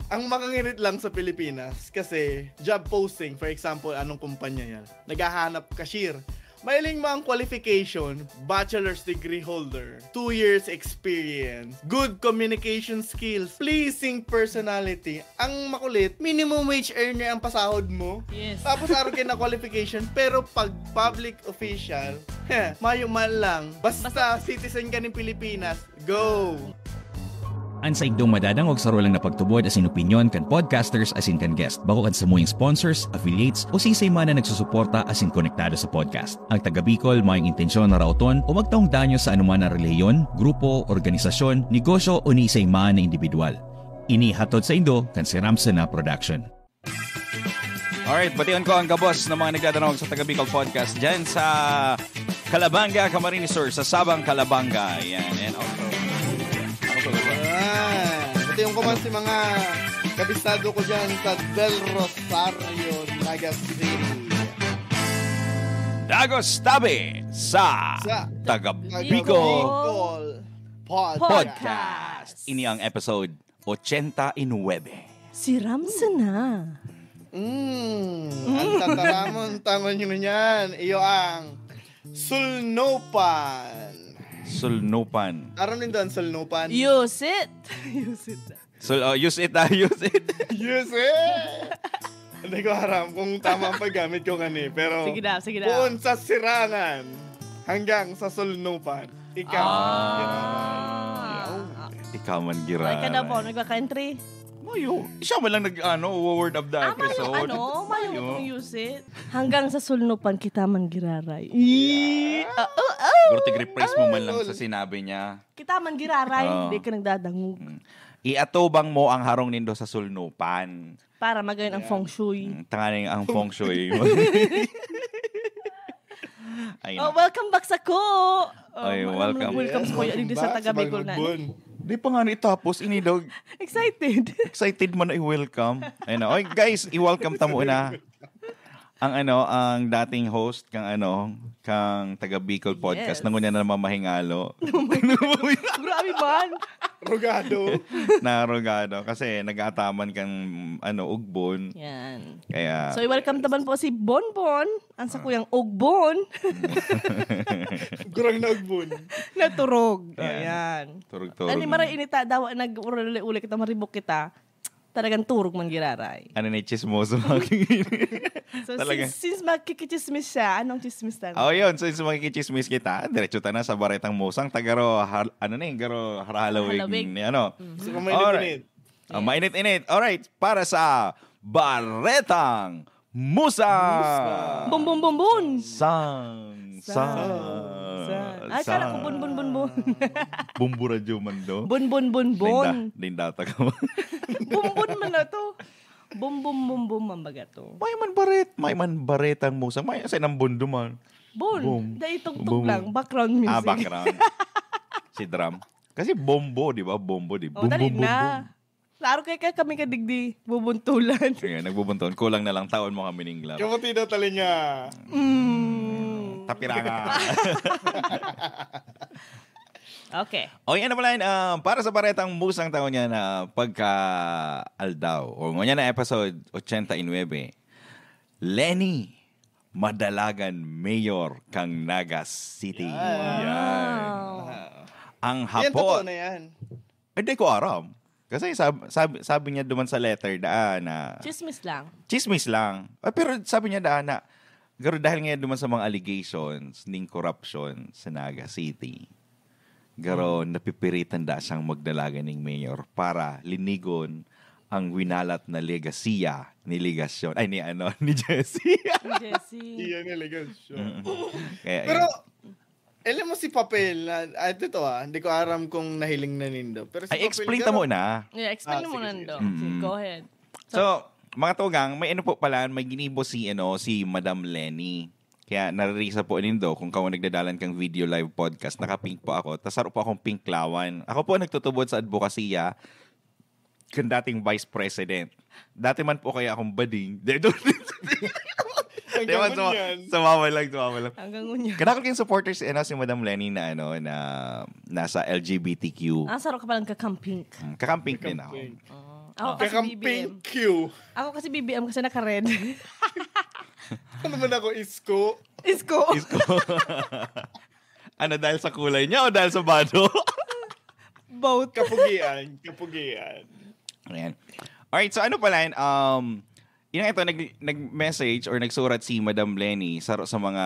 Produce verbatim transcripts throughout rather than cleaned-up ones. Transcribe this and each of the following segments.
Ang makangirit lang sa Pilipinas, kasi job posting, for example, anong kumpanya yan? Naghahanap cashier. Mailing mo ang qualification, bachelor's degree holder, two years experience, good communication skills, pleasing personality. Ang makulit, minimum wage earner ang pasahod mo. Yes. Tapos araw kayo na qualification, pero pag public official, heh, mayo man lang. Basta citizen ka ng Pilipinas, go! An saindong madadangog saro lang na pagtubod asin opinyon kan podcasters asin kan guest, bako kan samuyang sponsors, affiliates, o siisay man na nagsusuporta asin konektado sa podcast. Ang taga Bicol mayong intensyon na raoton o magtaong danyo sa anoman na relihiyon, grupo, organisasyon, negosyo o ni isay man na indibidwal. Ini hatod saindo kan Siram Sana Production. Alright, bation ko ang gabos ng mga nagdadangog sa Taga Bicol Podcast dyan sa Calabanga, Camarines Sur, sa Sabang Calabanga. Yan, and also, ano pa ba? Ah, bation ko man si mga kabisado ko dyan sa Del Rosario, Naga City. Dagos Tabi sa Sa Taga Bicol. Bicol Podcast. Podcast. Ini ang episode ochenta y nuebe. Siram Sana. Mm, ang tataramon tangon nyo niyan, iyo ang sulnupan. Sulnupan. Aram nindo ang sulnupan? Use it. Use it. Sul oh, use it ah, use it. Use it! Hindi ko aram kung tama ang paggamit ko kani, pero Sige daw, sige daw. Buon sa sirangan hanggang sa sulnupan. Ikaw. Ah. Ikaw man Ay, gira. Kada po, nagkaka-entry. Mayo. Siya man lang nag-ano, word of the Ah, mayo, episode. ano? Mayo Mayo. itong use it. Hanggang sa sulnupan kita man giraray. Ii! Ah, oh, oh. Siguro tig-rephrase mo man lang sa sinabi niya. Kita man giraray, Oo. Hindi ka nagdadangog. Mm. Iatubang mo ang harong nindo sa sulnupan. Para magayon ang feng shui. Mm, tanganing ang feng shui. Ayun. Oh, welcome back sa ko. Oh, Ay, ma- welcome. Welcome sa Kuya Didi sa taga Bicol na. Di pa nga ni tapos, ini daw, Excited. excited man na i-welcome. Ayun na. Oy, guys, i-welcome ta muna. Ang ano, ang dating host kang ano, kang taga Bicol Podcast Yes. na ngunyan na namamahingalo. Grabe man. Rogado. Narogado kasi nag-aataman kang ano, ugbon. Yan. Kaya So, i-welcome taman po si Bonbon, ang sakuyang ugbon, Gurang na ugbon. naturog. Yan. Ayan. Turog-turog. Ano, mara inita daw, nag-uli-uli kita, maribok kita. Talagang turog man giraray. Ano na yung chismoso? So, Talaga. since, since magkikichismis siya, anong chismis tayo? Oh, yun. So, sa mga kichismis kita, diretso ta na sa Baretang Musang, tagaro, har, ano na yung garo, harhalawig Halawig. ni ano. Sa mainit-init. Ah, mainit-init. Alright, para sa Baretang Musang. Bum, bum, bum, bum! Sang, sang, Sang. Ay, kala ko bun, bun, bun, bun. Bumbu radyo man do. Bun, bun, bun, bun. Dinda, dindata ka ba? Bum, bun man na to. Bum, bum, bum, bum, ang baga to. May man baret, may man baretang musang, may sa nang bundo man. Bun, Bum. Dahil tugtog Bum. lang, background music. Ah, background. Si drum. Kasi bombo, di ba? Bombo, di Oh, dali na. Klaro kaya kami kadigdi, bubuntulan. Sige, nagbubunton. Kulang na lang taon mo kami ning love. Kamuti daw talinga. Mm. Tapiranga. Okay. O yan na pala, ah, para sa Baretang Musang taon niya na pagka aldaw, o ngunyan na episode ochenta y nuebe, Leni, madalagan mayor kang Naga City. Yan. Wow. Ang Yan, totoo hapot. Na yan. Hindi ko aram. Kasi sabi, sabi, sabi niya duman sa letter daan na Chismis lang. chismis lang. Ah, pero sabi niya daan na, pero dahil nga duman sa mga allegations ning corruption sa Naga City, garo napipiritan da siyang magdalagan ning mayor para linigon ang winalat na legasiya ni Legasyon, ay, ni ano, ni Jesse. Ni Jesse. Iyan yung legasyon. Kaya, Pero, ayun. Alam mo si Papel, na, ah, ito to ah, hindi ko aram kung nahiling na nindo. Pero si Ay, Papel, explain pero- ta muna. Yeah, explain Ah, mo muna, sige, Ndo. sige. Mm. Go ahead. So, mga tugang, may ano po pala, may ginibo si, ano, si Madam Leni. Kaya naririsa po nindo kung kawan nagdadalan kang video live podcast, naka-pink po ako. Tas saro po akong pink lawan. Ako po nagtutubod sa advokasya kan dating vice president. Dati man po kaya akong bading. Di, di, di, Hanggang di man, suma- ngunyan. sumama lang, sumama lang. Hanggang ngunyan. Kadakol kayong supporters, ano, si Madam Leni na, ano, na nasa L G B T Q. Ah, saro ka palang kakamping. Mm, kakamping din ako. Kakamping. Oh. Ako Ah. kasi Kakang B B M. Pink Q. Ako kasi B B M kasi naka-red. Ano naman ako, isko? Isko. Isko. Ano, dahil sa kulay niya o dahil sa bado? Both. Kapugian. Kapugian. Ayan. Alright, so ano pala yun? Um, yun nga ito, nag, nag-message or nagsurat si Madam Leni sa, sa mga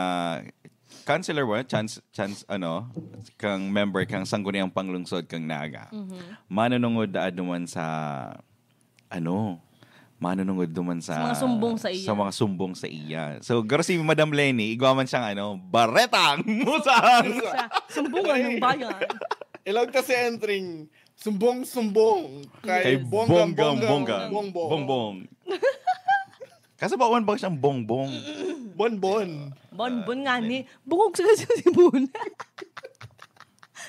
counselor mo, chance, chance, ano, kang member, kang sangguniang panglungsod, kang Naga. Manunungod da duman sa, ano, manunungod duman sa Sa mga sumbong sa iya. Sa mga sumbong sa iya. So, garo si Madam Leni, igwa man siyang, ano, baretang musang. Siya, sumbungan ng bayan. Ilog ta si entering sumbong-sumbong Kay kay Bonggang Bonggang Bonggang Bonggang. Bongbong. Bongbong. Kaso ba, ba siyang bongbong? Bonbon. Bonbon nga ni. Bukog sa kasi si Buna.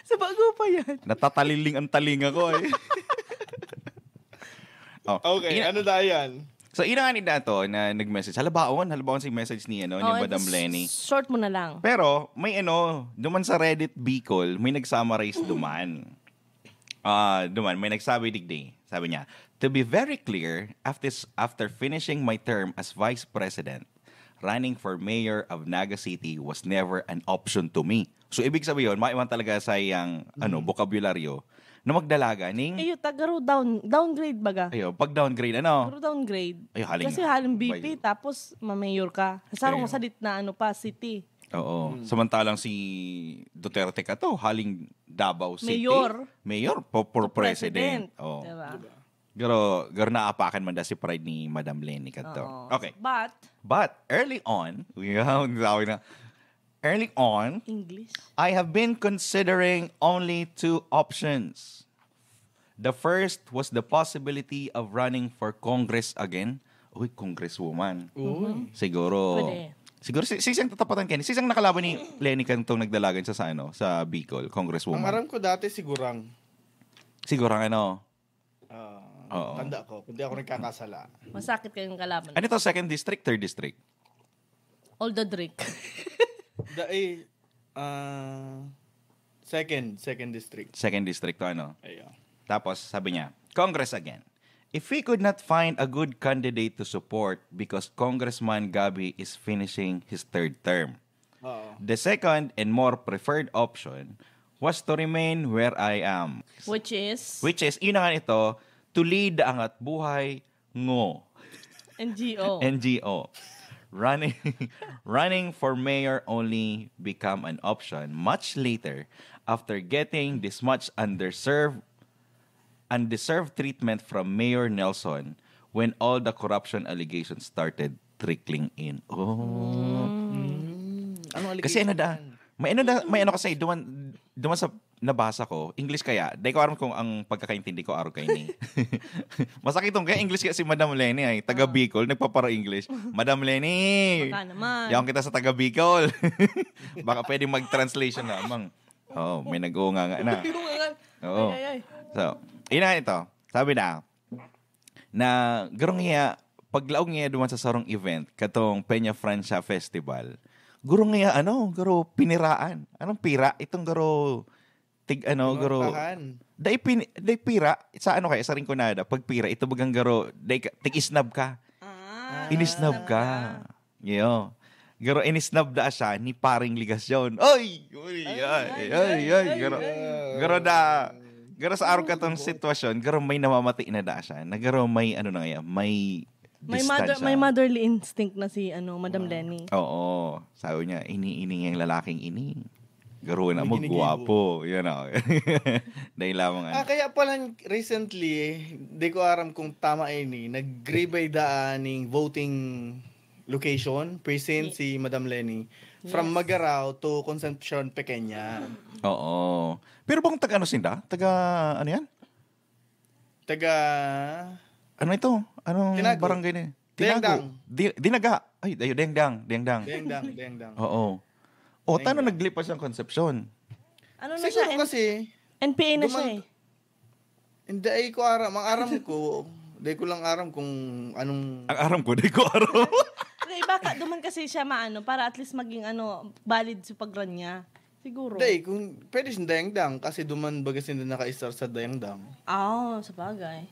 Sa bago pa yan. Natataliling ang talinga ko eh. Oh, Okay, ina- ano da yan? So, ina nga ni Dato na nag-message. Halabaon, halabaon si message ni, ano, ni Oh, Madam s- Leni. Short mo na lang. Pero, may ano, duman sa Reddit Bicol, may nag-summarize duman. Ah, duman, may nagsabi digdi. Sabi niya, "To be very clear, after, after finishing my term as vice president, running for mayor of Naga City was never an option to me." So, ibig sabihin, maiwan talaga sa iyang ano, bokabularyo na magdalaga ning Iyo, tagaro down, downgrade baga. Ayo, pag downgrade, ano? Pero downgrade. Ay, haling Kasi haling V P, bayo. Tapos mamayor ka. Sarong Ayun. Salit na ano pa, city. Oo. Samantala si Duterte ka to, haling Davao City. Mayor. Mayor, po, for president. President. Oo. Diba? Pero, pero naapakan man da si pride ni Madam Leni kadto. Oo. Okay. But, But early on, yeah, ang tawag na, early on, English. I have been considering only two options. The first was the possibility of running for Congress again. Uy, congresswoman. Uy. Siguro, Pwede. Siguro si, si siyang tatapatan kayo. Si siyang nakalaban ni Leni kantong nagdalagan siya sa, ano, sa Bicol, Ang congresswoman. aram ko dati, sigurang. Siguro ang ano. Ah, Oo. Tanda ko, kung di ako nagkakasala. Masakit kayong kalaban. Ano to, second district, third district? All the drink. Dai, ah, second, second district. Second district to, ano. Ayun. Tapos, sabi niya, "Congress again. If we could not find a good candidate to support because Congressman Gabby is finishing his third term. Oo. The second and more preferred option was to remain where I am." Which is Which is, yun na nga ito, to lead the Angat Buhay Ngo N G O. N G O. Running, running for mayor only become an option much later after getting this much undeserved, undeserved treatment from Mayor Nelson when all the corruption allegations started trickling in. Oh. Mm. Anong Kasi ano da, allegation? May ano da, may ano kasi, duman, duman sa nabasa ko, English kaya, di ko aram kung ang pagkakaintindi ko arog kay ni. Masakit tong kaya English kaya si Madam Leni ay, taga Bicol, nagpapara-English. "Madam Leni, Baka naman. yaon kita sa taga Bicol." Baka pwede mag-translation lamang. Oo, may nag-uunga nga na. Oo. Ay, ay, ay. So, ina ito. Sabi na, na garong iya, paglaog niya duman sa sarong event, katong Peña Francia Festival, garong iya, ano, garo piniraan. Anong pira? Itong garo, tig, ano, garo, Pinortahan. Dai, pin, dai pira, sa ano kaya, sa Rinconada, pag pira, ito bagang garo, dai ka, tig-isnab ka. Ah. Inisnab ka. Yo. Garo, inisnab da siya ni Paring Ligasyon. Oy! Uy, ay, ay, ay, garo. Garo da, garo sa arog katong sitwasyon, garo may namamati na da siya. Na garo may, ano na nga, may May distansya. mother, may motherly instinct na si ano, Madam Leni. Oo. Sabi niya, "Ini, ini yung lalaking ini. Garo na mo, Ginigibo. Guwapo." Yan o. Dahil lamang Ah, ano. Kaya pala recently, di ko aram kung tama ini, nag-rebay daan ning voting location, precinct si Madam Leni. From Yes. Magarao to Concepcion Pequeña. Oo. Pero bang taga ano sinda? Taga ano yan? Taga... Ano ito? Anong Tinago. Barangay na yun? Dengdang. Di, Dinaga. Ay, dayo, Dengdang. Dengdang. Dengdang, Dengdang. Oo. O, tano Dengdang. Naglipas ang Concepcion? Ano na Siguro siya? Kasi, N P A na duman- siya eh. Hindi ko aram. Ang aram ko, di ko lang aram kung anong... Ang aram ko, di ko aram. Hindi, baka duman kasi siya maano, para at least maging ano, valid sa pag-run niya. Siguro. Hindi, kung pwede siyang Dengdang kasi duman baga sila naka-start sa Dengdang. Oo, sa bagay.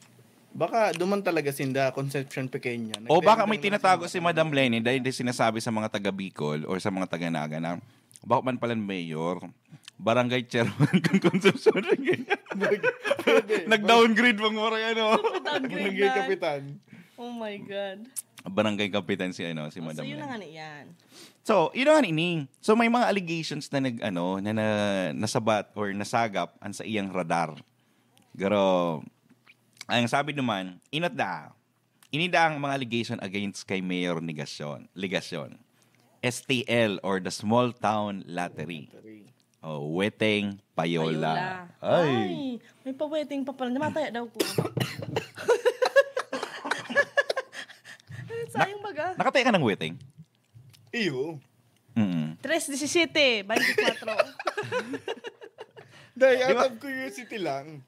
Baka duman talaga sinda, Concepcion Pequeña. O baka may Nagdayang-dayang tinatago sinda. Si Madam Leni dahil di sinasabi sa mga taga Bicol or sa mga taga Naga na baka man pala mayor, barangay chairman kang Concepcion Pequeña. Pwede. Nag-downgrade bang mura ano? Downgrade Barangay na. Kapitan. Oh my God. Barangay kapitan si ano, si Oh, Madam so, yun Leni. na nga yan. So, yun na nga ini. So, may mga allegations na nag, ano, na, na nasabat or nasagap ang sa iyang radar. Pero, ang sabi naman, inot da. Ini da ang mga allegation against kay Mayor Legacion. Legacion. S T L or the Small Town Lottery. O, weteng payola. Payola. Ay. Ay, may pa-weteng pa pala. Namataya daw ko. Sayang baga. Nakataya ka ng weteng? Iyo. Mm. Tres disisete, veinticuatro. Dahil Di ba? Out of curiosity lang.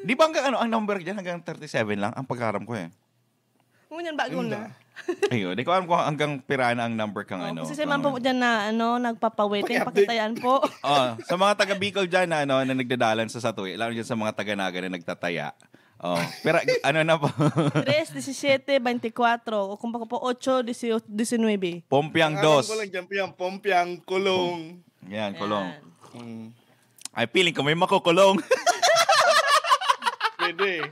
Di ba hanggang ano, ang number dyan hanggang thirty-seven lang ang pagkaram ko eh. Ngunyan bago Hindi. Na. Ayun, di ko alam kung hanggang pira na ang number kang Oh, ano. kasi si ma'am kang- po dyan na ano, nagpapaweteng Paki-update. Pakitayan po. Oh, sa mga taga Bicol dyan na, ano, na nagdadalan sa Satuy, lalo dyan sa mga taga Naga na nagtataya. Oh, pero ano na po? Tres, disisete, veinticuatro. O kung baka po, ocho, diecinuebe. Pompiang Ang alam dos. ko lang dyan, Piang, Pompiang, Kulong. Yan, kulong. Yan. Mm. Ay, feeling ko may makukulong. Pwede.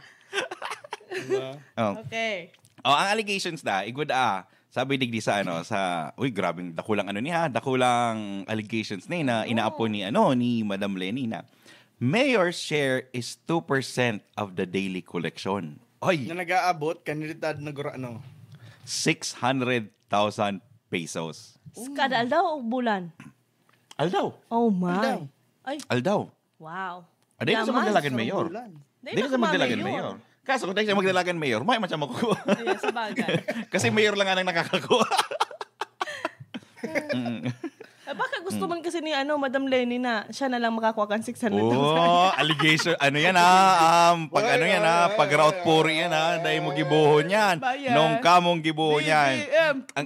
Diba? Oh. Okay. Oh, ang allegations da, igud ah. Sabi digdi sa ano, sa, uy, grabing dakulang ano niya, dakulang allegations ni na inaapo ni ano, ni Madam Leni na mayor's share is two percent of the daily collection. Oy, Na nag-aabot, kanilitad na gura, ano. six hundred thousand pesos. Kada aldaw o bulan? Aldaw. Oh my. Aldaw. Ay, Aldaw. Wow. Aday ko sa Yaman. magdalagan mayor. Bulan. Di Di ko na sa magdalagan kumain mayor. yun. Kaso kung tayo siya magdalagan mayor, may man siya makukuha. Ayan, sa bagay. Kasi mayor lang nga nang nakakakuha. Mm. Eh, baka gusto man kasi ni ano, Madam Leni na siya na lang makakuha kan six hundred thousand. Oh, allegation. Ano yan ah? Um, pag Oy, ano yan oy, ah? oy, Pag oy, route oy. puri yan ah? Dahil mo gibuhon yan. Ba yan? Nung kamong gibuhon yan. B B M. Ang,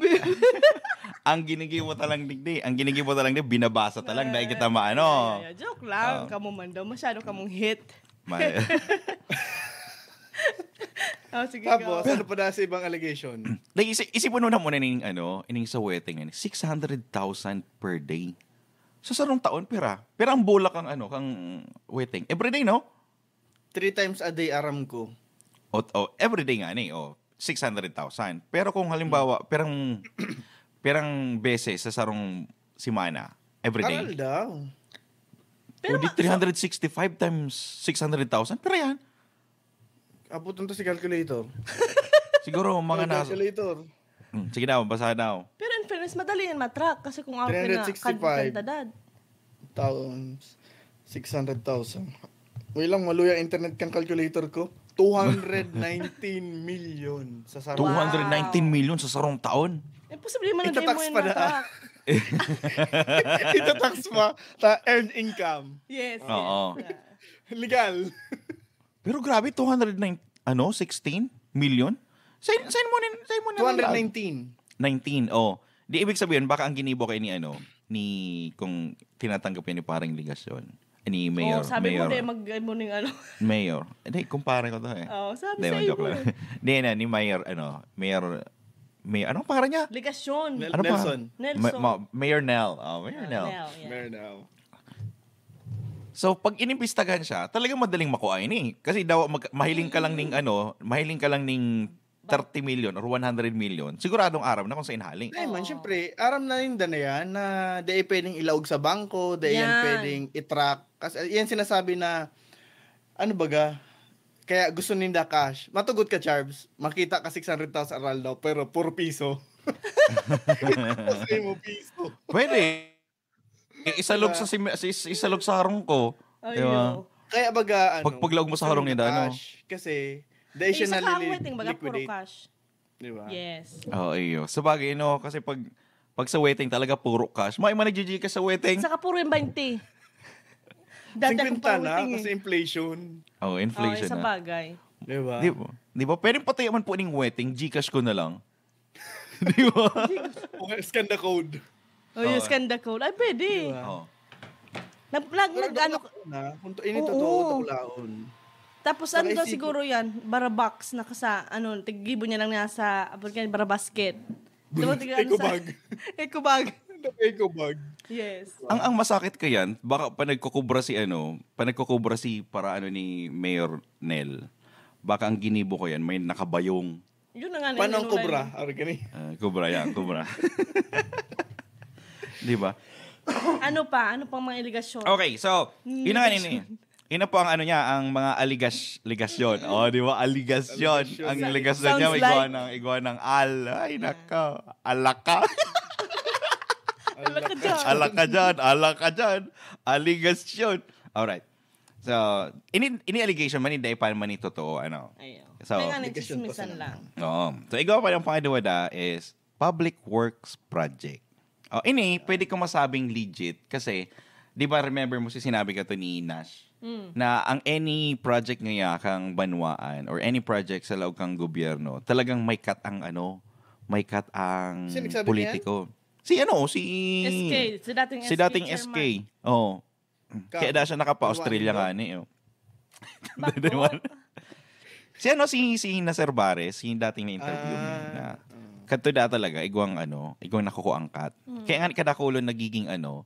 ang ginigibo talang digdi. Ang ginigibo talang digdi, binabasa talang. Dahil kita maano. Ay, ay, ay, joke lang. Oh. Kamo man daw. Masyado kamong hit. Ma- Oh, sige, Tapos, go. Ano pa na sa ibang allegation? Like, isi- isipon mo na muna ning, ano, ining sa weteng, ano, six hundred thousand per day. Sa sarong taon, pera. Pera ang bulak ang, ano, kang weteng. Everyday, no? Three times a day, aram ko. O, o, everyday nga ni, o, six hundred thousand. Pero kung halimbawa, perang, perang beses sa sarong semana, everyday. Aral daw. Pero O di ma- three hundred sixty-five times six hundred thousand, pero yan. Abutan to si calculator. Siguro mga May nasa... calculator. Hmm, sige daw, basa daw. Pero in fairness, madali yan matrack kasi kung ako Three hundred sixty-five. Kantidad. Times six hundred thousand. Wait lang, maluya internet kang calculator ko. Two hundred nineteen million sa sarong. Two- Two hundred nineteen million sa sarong taon. Eh, posible man na di Itatax mo pa na. na-track. Itatax pa. Ta earned income. Yes. Oo. Yes. Legal. Pero grabe, two hundred nine, ano, sixteen million? Saan, saan mo nin, saan mo nin- Two hundred nineteen. Nineteen, oh. Di ibig sabihin, baka ang ginibo kay ni ano, ni, kung tinatanggap niya ni parang Legacion, ni Mayor, Oh, sabi Mayor, mo, di mag-, mo ning ano. Mayor. Hindi, kumpare ko to eh. Oh, sabi Hindi, sa'yo joke mo. Lang. Hindi, na, ni Mayor, ano, Mayor, Mayor, anong pangalan niya? Legasyon. Nel- Ano pa? Nelson. Nelson. Ma- ma- Mayor Nel. Oh, Mayor Nel. Nel, yeah. Meron daw. So, pag inimbistagan siya, talagang madaling makuha ini. Kasi daw, mag- mahiling ka lang ning ano, mahiling ka lang ning thirty million or one hundred million. Siguradong aram na kung saan hali. Ay man, syempre, aram na ninda na yan na dai pwedeng ilaog sa bangko, dai yan Yan. Pwedeng i-track. Kasi yan sinasabi na, ano baga, kaya gusto ninda cash. Matugot ka, Charbs. Makita ka six hundred thousand aral daw, pero puro piso. Kasi mo piso. Pwede. Isalog sa sim- is- isalog sa harong ko. Di ba? Ayo. Kaya baga, ano, Pag paglaog mo sa harong gusto ninda, ano? Cash, kasi, dahil siya Isa ka ang nalili- weteng, baga puro liquidate. Cash. Di ba? Yes. Oo, iyo. Sa bagay, no? Kasi pag, pag sa weteng talaga, puro cash. May mga nag-G-Cash sa weteng. Saka puro yung twenty. Dati akong fifty na, pang-weteng eh. Kasi inflation. Oh, Oh, inflation sa na. Bagay. Di ba? Di ba? Di ba? Pwede pati man po ning weteng, Gcash ko na lang. Di ba? O, scan the code. Oh, yung scan the code. Ay, pwede. Diba? Oh. Nag, nag, Pero nag, ano, na, kung to, ini Oo. totoo, tulaon. Tapos ano daw siguro yan? Barabox na kasa, ano, tigibo niya lang niya sa, abot ka, barabasket. Diba, tigibo sa eco bag. Eco bag. Eco bag. Yes. Ang, ang masakit ko yan, baka pa nagkukubra si ano, pa nagkukubra si para ano ni Mayor Nel. Baka ang ginibo ko yan, may nakabayong. Yun na nga, Paano ang cobra? Ano gani? Ah, cobra yan, cobra. Di ba? Ano pa? Ano pang mga alegasyon? Okay, so, yun na nga, nini. Yun na po ang ano niya, ang mga aligas-, ligasyon. Oh, di ba? Aligasyon. Aligasyon. Ang ligasyon niya, igwa ng, igwa ng al. Ay, nako. Alaka. Alaka dyan. Alaka dyan. Alaka dyan. Aligasyon. Alright. So, ini, ini allegation man, hindi pa man ito totoo, ano. Ayun. So, May nga nagchismisan lang. Oo. So, igwa pa yung pangidwada is public works project. Oh, ini, pwede ko masabing legit kasi, di ba, remember mo si sinabi ka to ni Nash, na ang any project ngaya kang banwaan or any project sa laog kang gobyerno, talagang may cut ang ano, may cut ang Sino nagsabi niyan? politiko. Si ano, si SK, si dating si dating SK chairman. SK. Oh. Kaya da siya nakapa-Australia nga ni, oh. Bako? Si ano, si, si Nasir Bares, si dating na-interview mo Ah, na, oo. Kadto da talaga, igwang ano, igwang nakukuangkat. Kaya nga, kadakulo nagiging ano,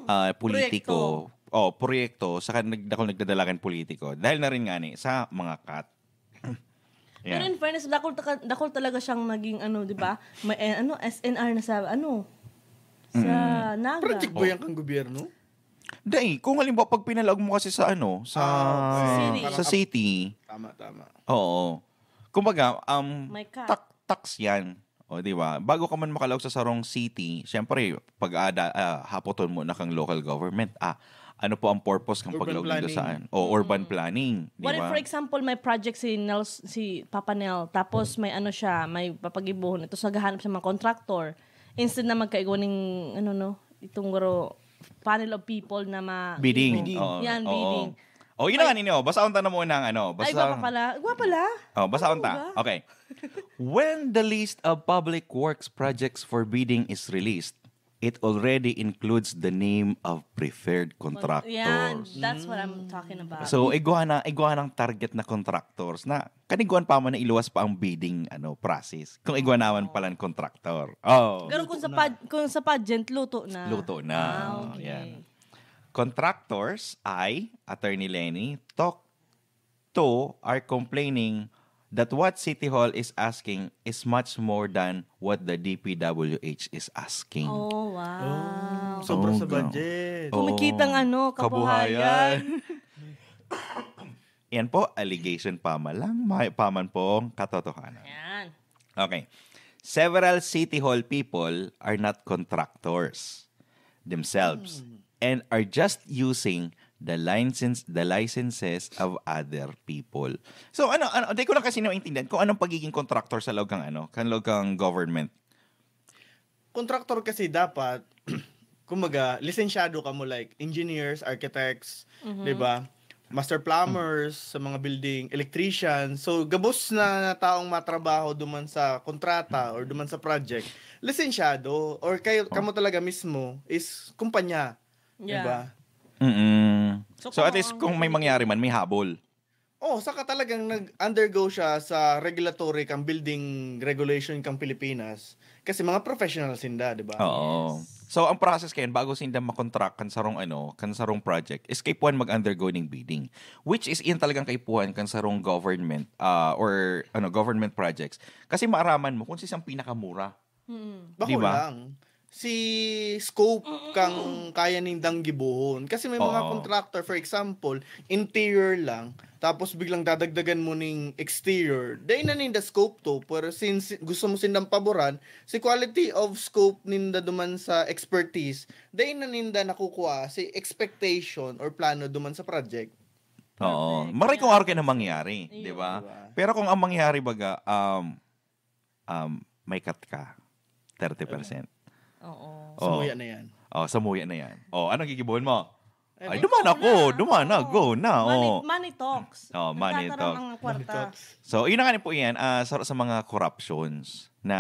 ah, politiko. Proyekto. Oh, proyekto, saka nag-, dakul nagdadalagan politiko. Dahil na rin nga ni, sa mga cut. Pero Yan. in fairness, dakul, taka-, dakul talaga siyang naging ano, di ba? May, eh, ano, S N R na sa, ano, sa Naga. Project ba yan kang gobyerno? Dai, kung halimbawa, pag pinalaog mo kasi sa ano, sa, Ah, okay. Sa city. sa city, Tama, tama. Oo. Kumbaga, um, May cut. tak-, tax yan. O, di ba? Bago ka man makalaog sa sarong city, syempre, pag aada, ah, hapoton mo na kang local government, ah, ano po ang purpose ng Urban paglaog nindo planning. saan? O, urban planning, di What if, ba? for example, may project si Nels, si Papa Nel, tapos may ano siya, may papagibohon. Ito sa gahanap sa mga contractor. Instead na magkaigwa ning, ano, no, itong guro, panel of people na ma- Bidding. Bidding. Oo, Yan, oo. bidding. Oh, yun na Ay. nga ninyo. Basahon ta na muna ang ano. Ay, Basa- gwa pa pala. Gwa pala. Oh, basahon Ano ta. ba? Okay. When the list of public works projects for bidding is released, it already includes the name of preferred contractors. Yan. That's what I'm talking about. So, igwa na, igwa ng target na contractors na kaniguan pa man na iluwas pa ang bidding, ano, process. Kung igwa naman palang contractor. Oh. Pero kung sa Luto na. pad-, kung sa pageant, luto na. Luto na. Ah, okay. Yan. Contractors ay, Attorney Lenny, talk to are complaining that what City Hall is asking is much more than what the D P W H is asking. Oh, wow. Oh, sobra sa Oh, budget. Oo. Kumikita ng ano, kabuhayan. Kabuhayan. Yan po, allegation pa man lang, may pa man pong katotohanan. Yan. Okay. Several City Hall people are not contractors themselves Hmm. and are just using the license, the licenses of other people. So, ano, ano, di ko lang kasi naintindihan kung anong pagiging contractor sa loob kang ano, kan loob kang government. Contractor kasi dapat, kumbaga, lisensyado ka mo, like engineers, architects, Mhm. di ba? Master plumbers sa mga building, electricians. So, gabos na taong matrabaho duman sa kontrata or duman sa project, lisensyado, or kayo, Oh. kamo talaga mismo is kumpanya. Yeah. Di ba? Mm-mm. So, So, at kamo least ang kung may mangyari man, may habol. Oh, saka talagang nag-undergo siya sa regulatory kang building regulation kang Pilipinas. Kasi mga professional sinda, di ba? Oo. Yes. So, ang process kayan, bago sinda makontract kan sarong ano, kan sarong project, is kaipuhan mag-undergo ning bidding. Which is, iyan talagang kaipuhan kan sarong government, ah, or, ano, government projects. Kasi maaraman mo kung sisang pinakamura. Mm. Bako Di ba? lang. Si scope Mm, mm, kang mm. kaya nindang gibohon. Kasi may mga Oo. contractor, for example, interior lang, tapos biglang dadagdagan mo ning exterior. Dai na ninda scope to, pero since gusto mo sindang paboran, si quality of scope ninda duman sa expertise, dai na ninda nakukuha si expectation or plano duman sa project. Oo. Perfect. Maray kung Yeah. arke na mangyari, Ayun. di ba? Di ba? Pero kung ang mangyari, baga, um, um, may cut ka, thirty percent. Oo. Oo. Samuya na yan. Oh, samuya na yan. Oh, anong gigibuhon mo? Eh, Ay, go duman na. ako, duman na, Oo. go na, Money, oh. money talks. Oh, money Nagtataram talks. ang Money kwarta. talks. So, yun na nga po yan, ah, sa, sa mga corruptions na,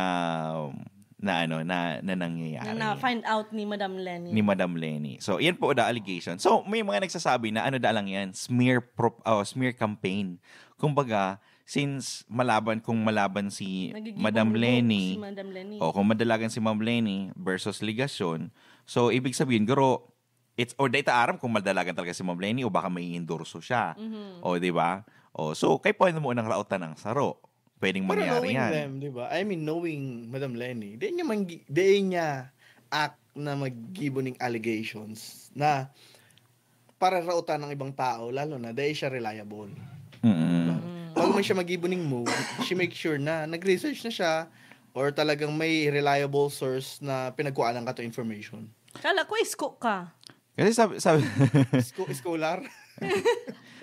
na ano, na, na nangyayari. Na, na-find out ni Madam Leni. Ni Madam Leni. So, yan po the allegation. So, may mga nagsasabi na ano da lang yan, smear prop, oh, smear campaign. Kumbaga, since malaban, kung malaban si Nagigibong Madam lubog Leni, si Madam Leni. O kung madalagan si Ma'am Leni versus Legacion, so, ibig sabihin, garo, it's, o dahil ta aram kung madalagan talaga si Ma'am Leni o baka may endorso siya. Mhm. O, di ba? O, so, kay pwede mo nang raotan ang saro. Pwedeng Pero mangyari knowing yan. them, di ba? I mean, knowing Madam Leni, di niya, manggi- di niya act na maggibo ning allegations na para raotan ng ibang tao, lalo na dahil siya reliable. Mm-mm. Pag man siya maggibo ning move, she make sure na nag-research na siya or talagang may reliable source na pinagkuhaan ka to information. Kala ko isko ka. Kasi sabi, sabi Sco- scholar?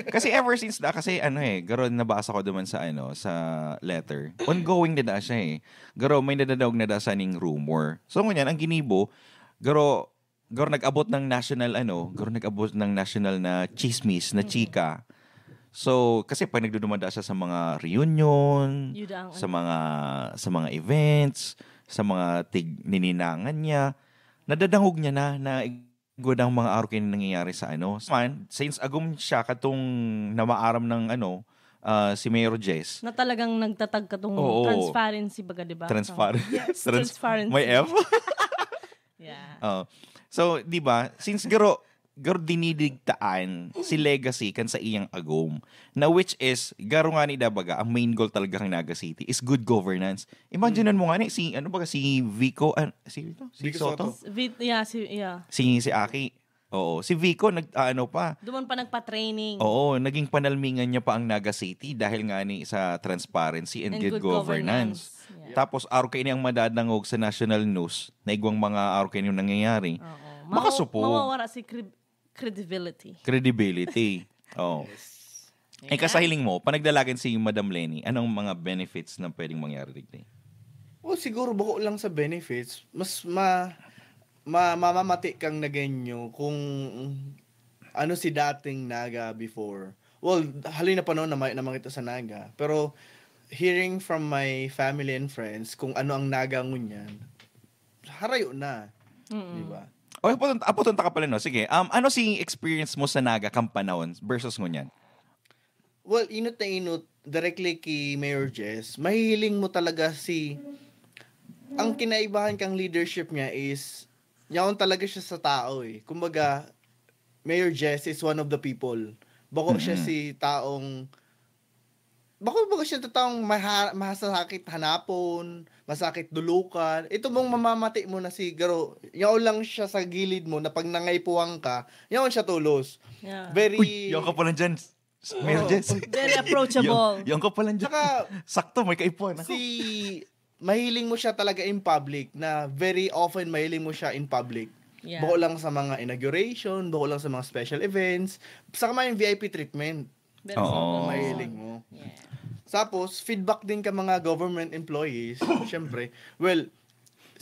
kasi ever since da, kasi ano eh, garo nabasa ko duman sa ano, sa letter. Ongoing na da siya eh. Garo may nadadaog na da sa ning rumor. So ngunyan, ang ginibo, garo, garo nag-abot ng national ano, garo nag-abot ng national na chismis, na chika. So, kasi pag nagdudumanda siya sa mga reunion, Yun ang sa mga sa mga events, sa mga tig nininangan niya, nadadangog niya na na igod ang mga arog kaini nangyayari sa ano. Man, since agom siya katong namaaram ng ano, ah, si Mayor Jess, Na talagang nagtatag katong Oo. transparency baga, di ba? Transparent. Yes, Trans- transparency. May F? Yeah. Oh. So, di ba, since garo, garo dinidigtaan si legacy kan sa iyang agom, na which is, garo nga ni da baga, ang main goal talaga ng Naga City is good governance. Imagine mo nga ni, si, ano ba, si Vico, ah, si, ito? Si Vico Soto? Soto. Vit, yeah, si, yeah. Si, si Aki. Oo, si Vico, nag, ano pa, Duman pa nagpa-training. Oo, naging panalmingan niya pa ang Naga City dahil nga ni sa transparency and, And good, good governance. governance. Yeah. Tapos, araw kaini ang madadangog sa national news na igwang mga araw kaini yung nangyayari. Oo. Makasupo. Mawa- mawawara si cre- credibility. Credibility. Oh. Eh, Yeah. kasahiling mo, panagdalagan si Madam Leni, anong mga benefits na pwedeng mangyari digdi? O siguro bako lang sa benefits, mas ma, ma mamamati kang Nagueño kung ano si dating Naga before. Well, haloy na panahon na may naman kita sa Naga. Pero hearing from my family and friends kung ano ang Naga ngunyan, harayo na. Di ba? O, aputon, aputon ta ka pala, no? Sige, um, ano si experience mo sa Naga kang panahon versus ngunyan? Well, inot na inot, directly kay Mayor Jess, mahihiling mo talaga si... Ang kinaibahan kang leadership niya is, yaon talaga siya sa tao eh. Kumbaga, Mayor Jess is one of the people. Bako siya Mm-mm. si taong... Bako, bako siya taong maha, masasakit hanapon, masakit dulukan. Ito mong mamamati mo na si Garo, yaon lang siya sa gilid mo na pag nangaipuhan ka, yaon siya tulos. Yeah. Very... Uy, yaon ka pala dyan, Mayor Oo. Jess. Very approachable. Yaon, yaon ka pala dyan. Tsaka, Sakto, may kaipuhan ako. si mahiling mo siya talaga in public, na very often mahiling mo siya in public. Yeah. Bako lang sa mga inauguration, bako lang sa mga special events, sa mga V I P treatment. Very Oo. formal. Mahiling mo. Yeah. Tapos, feedback din ka mga government employees, syempre. Well,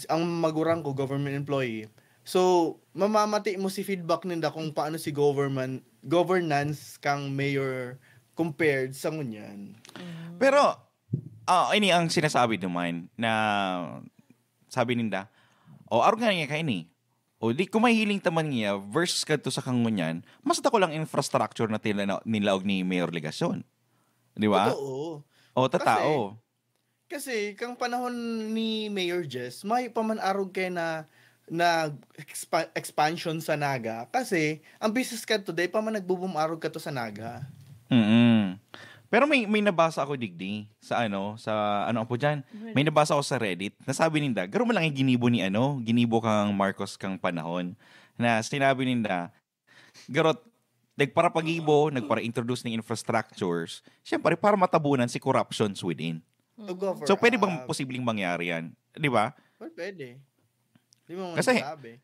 ang magurang ko, government employee. So, mamamati mo si feedback ninda kung paano si government, governance kang mayor compared sa ngunyan. Pero, ah, ini ang sinasabi naman na sabi ninda, o, arog nga niya kaini. O, di, kung mahihiling ta man niya, versus kadto sa kangunyan, mas dako lang infrastructure na tila na, nilaog ni Mayor Legacion. Di ba? Totoo. O, tatao. Kasi kang panahon ni Mayor Jess, may pa man arog kay na, na expa- expansion sa Naga. Kasi, ang business kadto, day pa man nagbubum arog kadto sa Naga. Mm. Pero may may nabasa ako digdi sa ano, sa ano po diyan. May nabasa ako sa Reddit. Nasabi ninda, garo man lang yung ginibo ni ano, ginibo kang Marcos kang panahon na sinabi ninda, garot nagparapagibo, nagpara-introduce ng infrastructures, syempre para matabunan si corruptions within. To govern, So pwede bang ah, posibleng mangyari yan? Di ba? Well, pwede. Di mo Kasi- masasabi.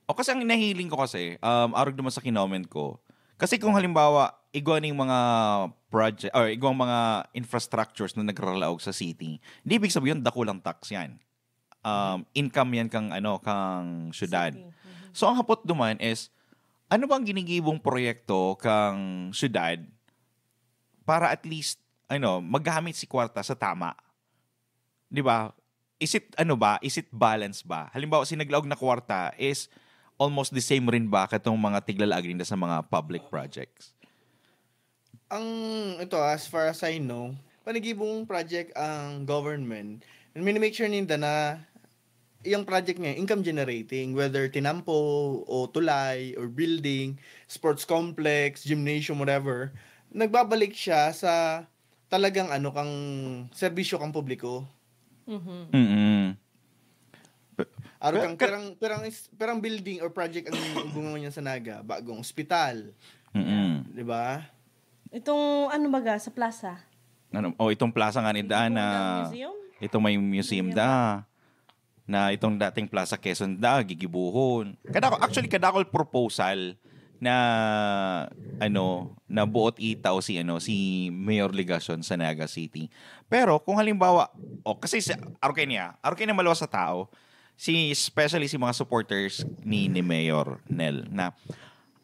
O kasi ang nahiling ko kasi, um, arog naman sa kinoment ko, kasi kung halimbawa, igwa ning mga project, or igwang mga infrastructures na nagralaog sa city, di ibig sabihin, dakulang tax yan. Um, income yan kang, ano, kang syudad. City. Mhm. So, ang hapot duman is, ano bang ginigibong proyekto kang syudad para at least, ano, magamit si kwarta sa tama? Di ba? is it, ano ba, is it balance ba? Halimbawa, si naglaog na kwarta is almost the same rin ba katong mga tiglalaag ninda sa mga public projects? Ang, ito, as far as I know, panigibong project ang government, and minimake sure ninda na yung project niya, income generating, whether tinampo o tulay or building, sports complex, gymnasium, whatever, nagbabalik siya sa talagang ano kang serbisyo kang publiko. Mhm. Mm-mm. Aro kang pirang pirang is- pirang building or project ang bunga niya sa Naga, bagong ospital, Mm-mm. 'di ba? Itong ano baga sa plaza? Ano, oh, itong plaza nga ni Daan na Museum? Itong may museum da na itong dating Plaza Quezon da gigibuhon. Kadako, actually, kadakol proposal na ano na buot itaw si ano si Mayor Legacion sa Naga City. Pero kung halimbawa, oh, kasi sa aro kay niya, aro kay niya maluwas sa tao, si especially si mga supporters ni ni Mayor Nel na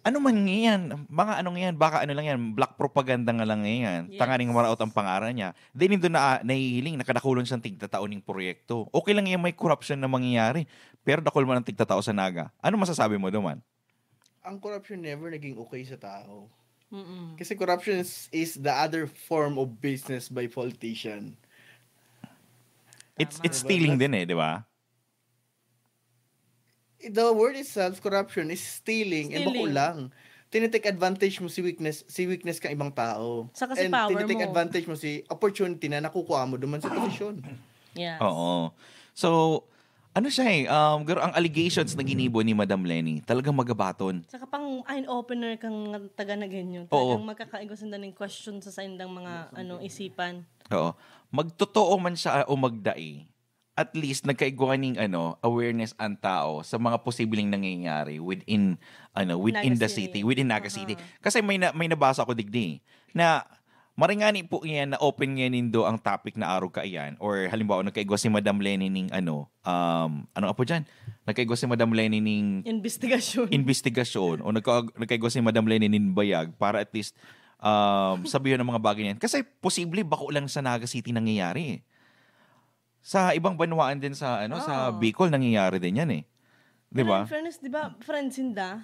ano man ngayon, mga ano ngayon, baka ano lang yan, black propaganda nga lang ngayon. Yes. Tanganing maraot ang pangaran niya. Then, nito na nahihiling, nakadakulon siyang tigtatao ning proyekto. Okay lang yan, may korupsyon na mangyayari. Pero dakul man ang tigtatao sa Naga. Ano masasabi mo, Duman? Ang corruption never naging okay sa tao. Mm-mm. Kasi corruption is, is the other form of business by politician. It's, it's Tama. stealing din eh, di ba? The word itself, corruption, is stealing, and bako Stealing. Lang. Tinitake advantage mo si weakness, si weakness ka ibang tao. Saka si And power tinitake mo. Advantage mo si opportunity na nakukuha mo duman sa posisyon. Yes. Oo. So, ano siya eh, um, pero ang allegations na ginibo ni Madam Leni, talagang magabaton. Saka pang eye-opener kang taga Naguinho. Oo. Talagang magkakaigwa sinda ng question sa saindang mga ano isipan. Oo. Magtotoo man siya o magdai, at least nagkaigwa ning ano, awareness ang tao sa mga posibleng nangyayari within ano, within Naga the City. city, within Naga City. Kasi may na, may nabasa ko digdi na maringani po iyan na open ngayon nindo ang topic na arog kaiyan, or halimbawa nagkaigwa si Madam Leni ning ano, um, ano apo diyan? Nagkaigwa si Madam Leni ning Investigasyon. Investigasyon, o nagka, nagkaigwa si Madam Leni nin bayag para at least um, sabihin ang mga bagay niyan. Kasi posible bako lang sa Naga City nangyayari eh. Sa ibang banwaan din sa ano sa Oo. Bicol nangyayari din yan eh. 'Di Pero ba? In fairness, di ba, friends sinda?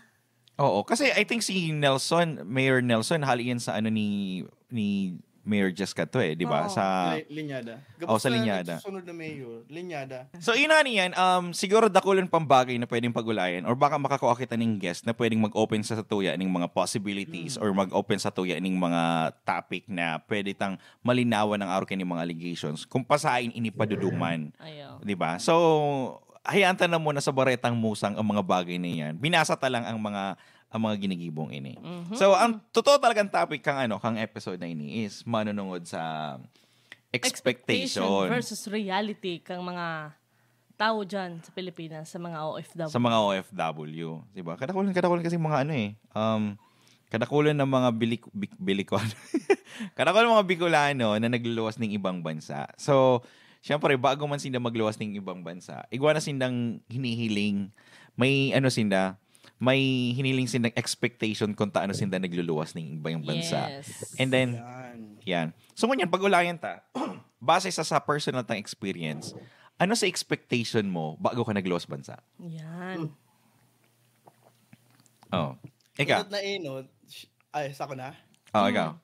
Oo, kasi I think si Nelson, Mayor Nelson, hali yan sa ano ni ni Mayor Jessica to eh, 'di ba? Oo. Sa Li- Linyada. Oh, sa Linyada. Sunod na mayor, Linyada. So, yun na yan. Um, siguro dakulan pang bagay na pwedeng pag-ulayan or baka makakuha kita ng guest na pwedeng mag-open sa tuya ng mga possibilities or mag-open sa tuya ng mga topic na pwede tang malinawan ang arog ni mga allegations kung pasain ini paduduman. Ayaw. 'Di ba? So, hayaan ta na muna sa baretang musang ang mga bagay na yan. Binasa ta lang ang mga ang mga ginigibong ini. So, ang totoo talagang topic kang ano, kang episode na ini is manunungod sa expectation. Versus reality kang mga tao dyan sa Pilipinas, sa mga O F W. Sa mga O F W, 'di ba? Kadakulan, kadakulan kasi mga ano eh. Um, kadakulan ng mga bilik, bik, bilikon. Kadakulan mga Bicolano na nagluluwas ng ibang bansa. So, syempre, bago man sinda magluwas ng ibang bansa, igwa na sindang hinihiling, may ano sinda, may hiniling sindang expectation kung taano sinda nagluluwas ng ibang bansa. Yes. And then, Yan. yan. So, ngunyan, pag-ulayan ta, base sa, sa personal tang experience, ano sa expectation mo bago ka nagluwas bansa? Yan. Oh. Ikaw? Inot na inot, sh- ay, sa ko na? Oh, ikaw?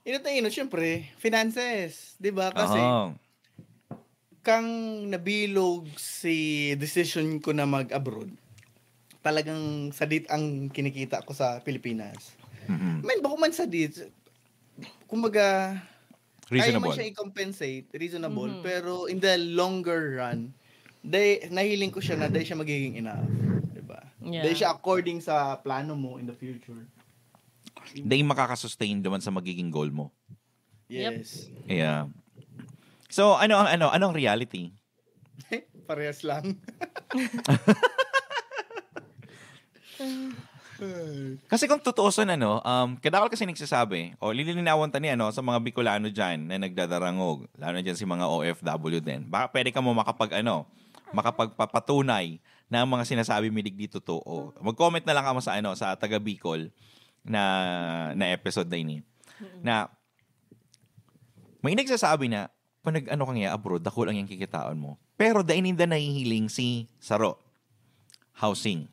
Inot na inot, syempre, finances. Di ba? Kasi, Oh. kang nabilog si decision ko na mag-abroad, talagang sadit ang kinikita ko sa Pilipinas. Mhm. Man, bako man sadit, kumbaga, kaya man Reasonable. Siya i-compensate, reasonable, pero in the longer run, day, nahiling ko siya na day siya magiging enough. Diba? Yeah. Day siya according sa plano mo in the future. Dahil makakasustain naman sa magiging goal mo. Yep. Yes. Yeah. So, ano ang ano, anong reality? Parehas lang. Kasi kung tutuusan, ano, um, kadakol kasi nagsasabi, o lilinawan ta ni, ano, sa mga Bicolano dyan na nagdadarangog, lalo na dyan si mga O F W din. Baka pwede ka mo makapag, ano, makapagpapatunay na ang mga sinasabi mi digdi totoo. Mag-comment na lang kamo sa, ano, sa taga Bicol na, na episode na ini. Na may nagsasabi na pag nag-ano ka niya abroad, dakul ang iyang kikitaon mo. Pero dai ninda nahihiling si saro, housing.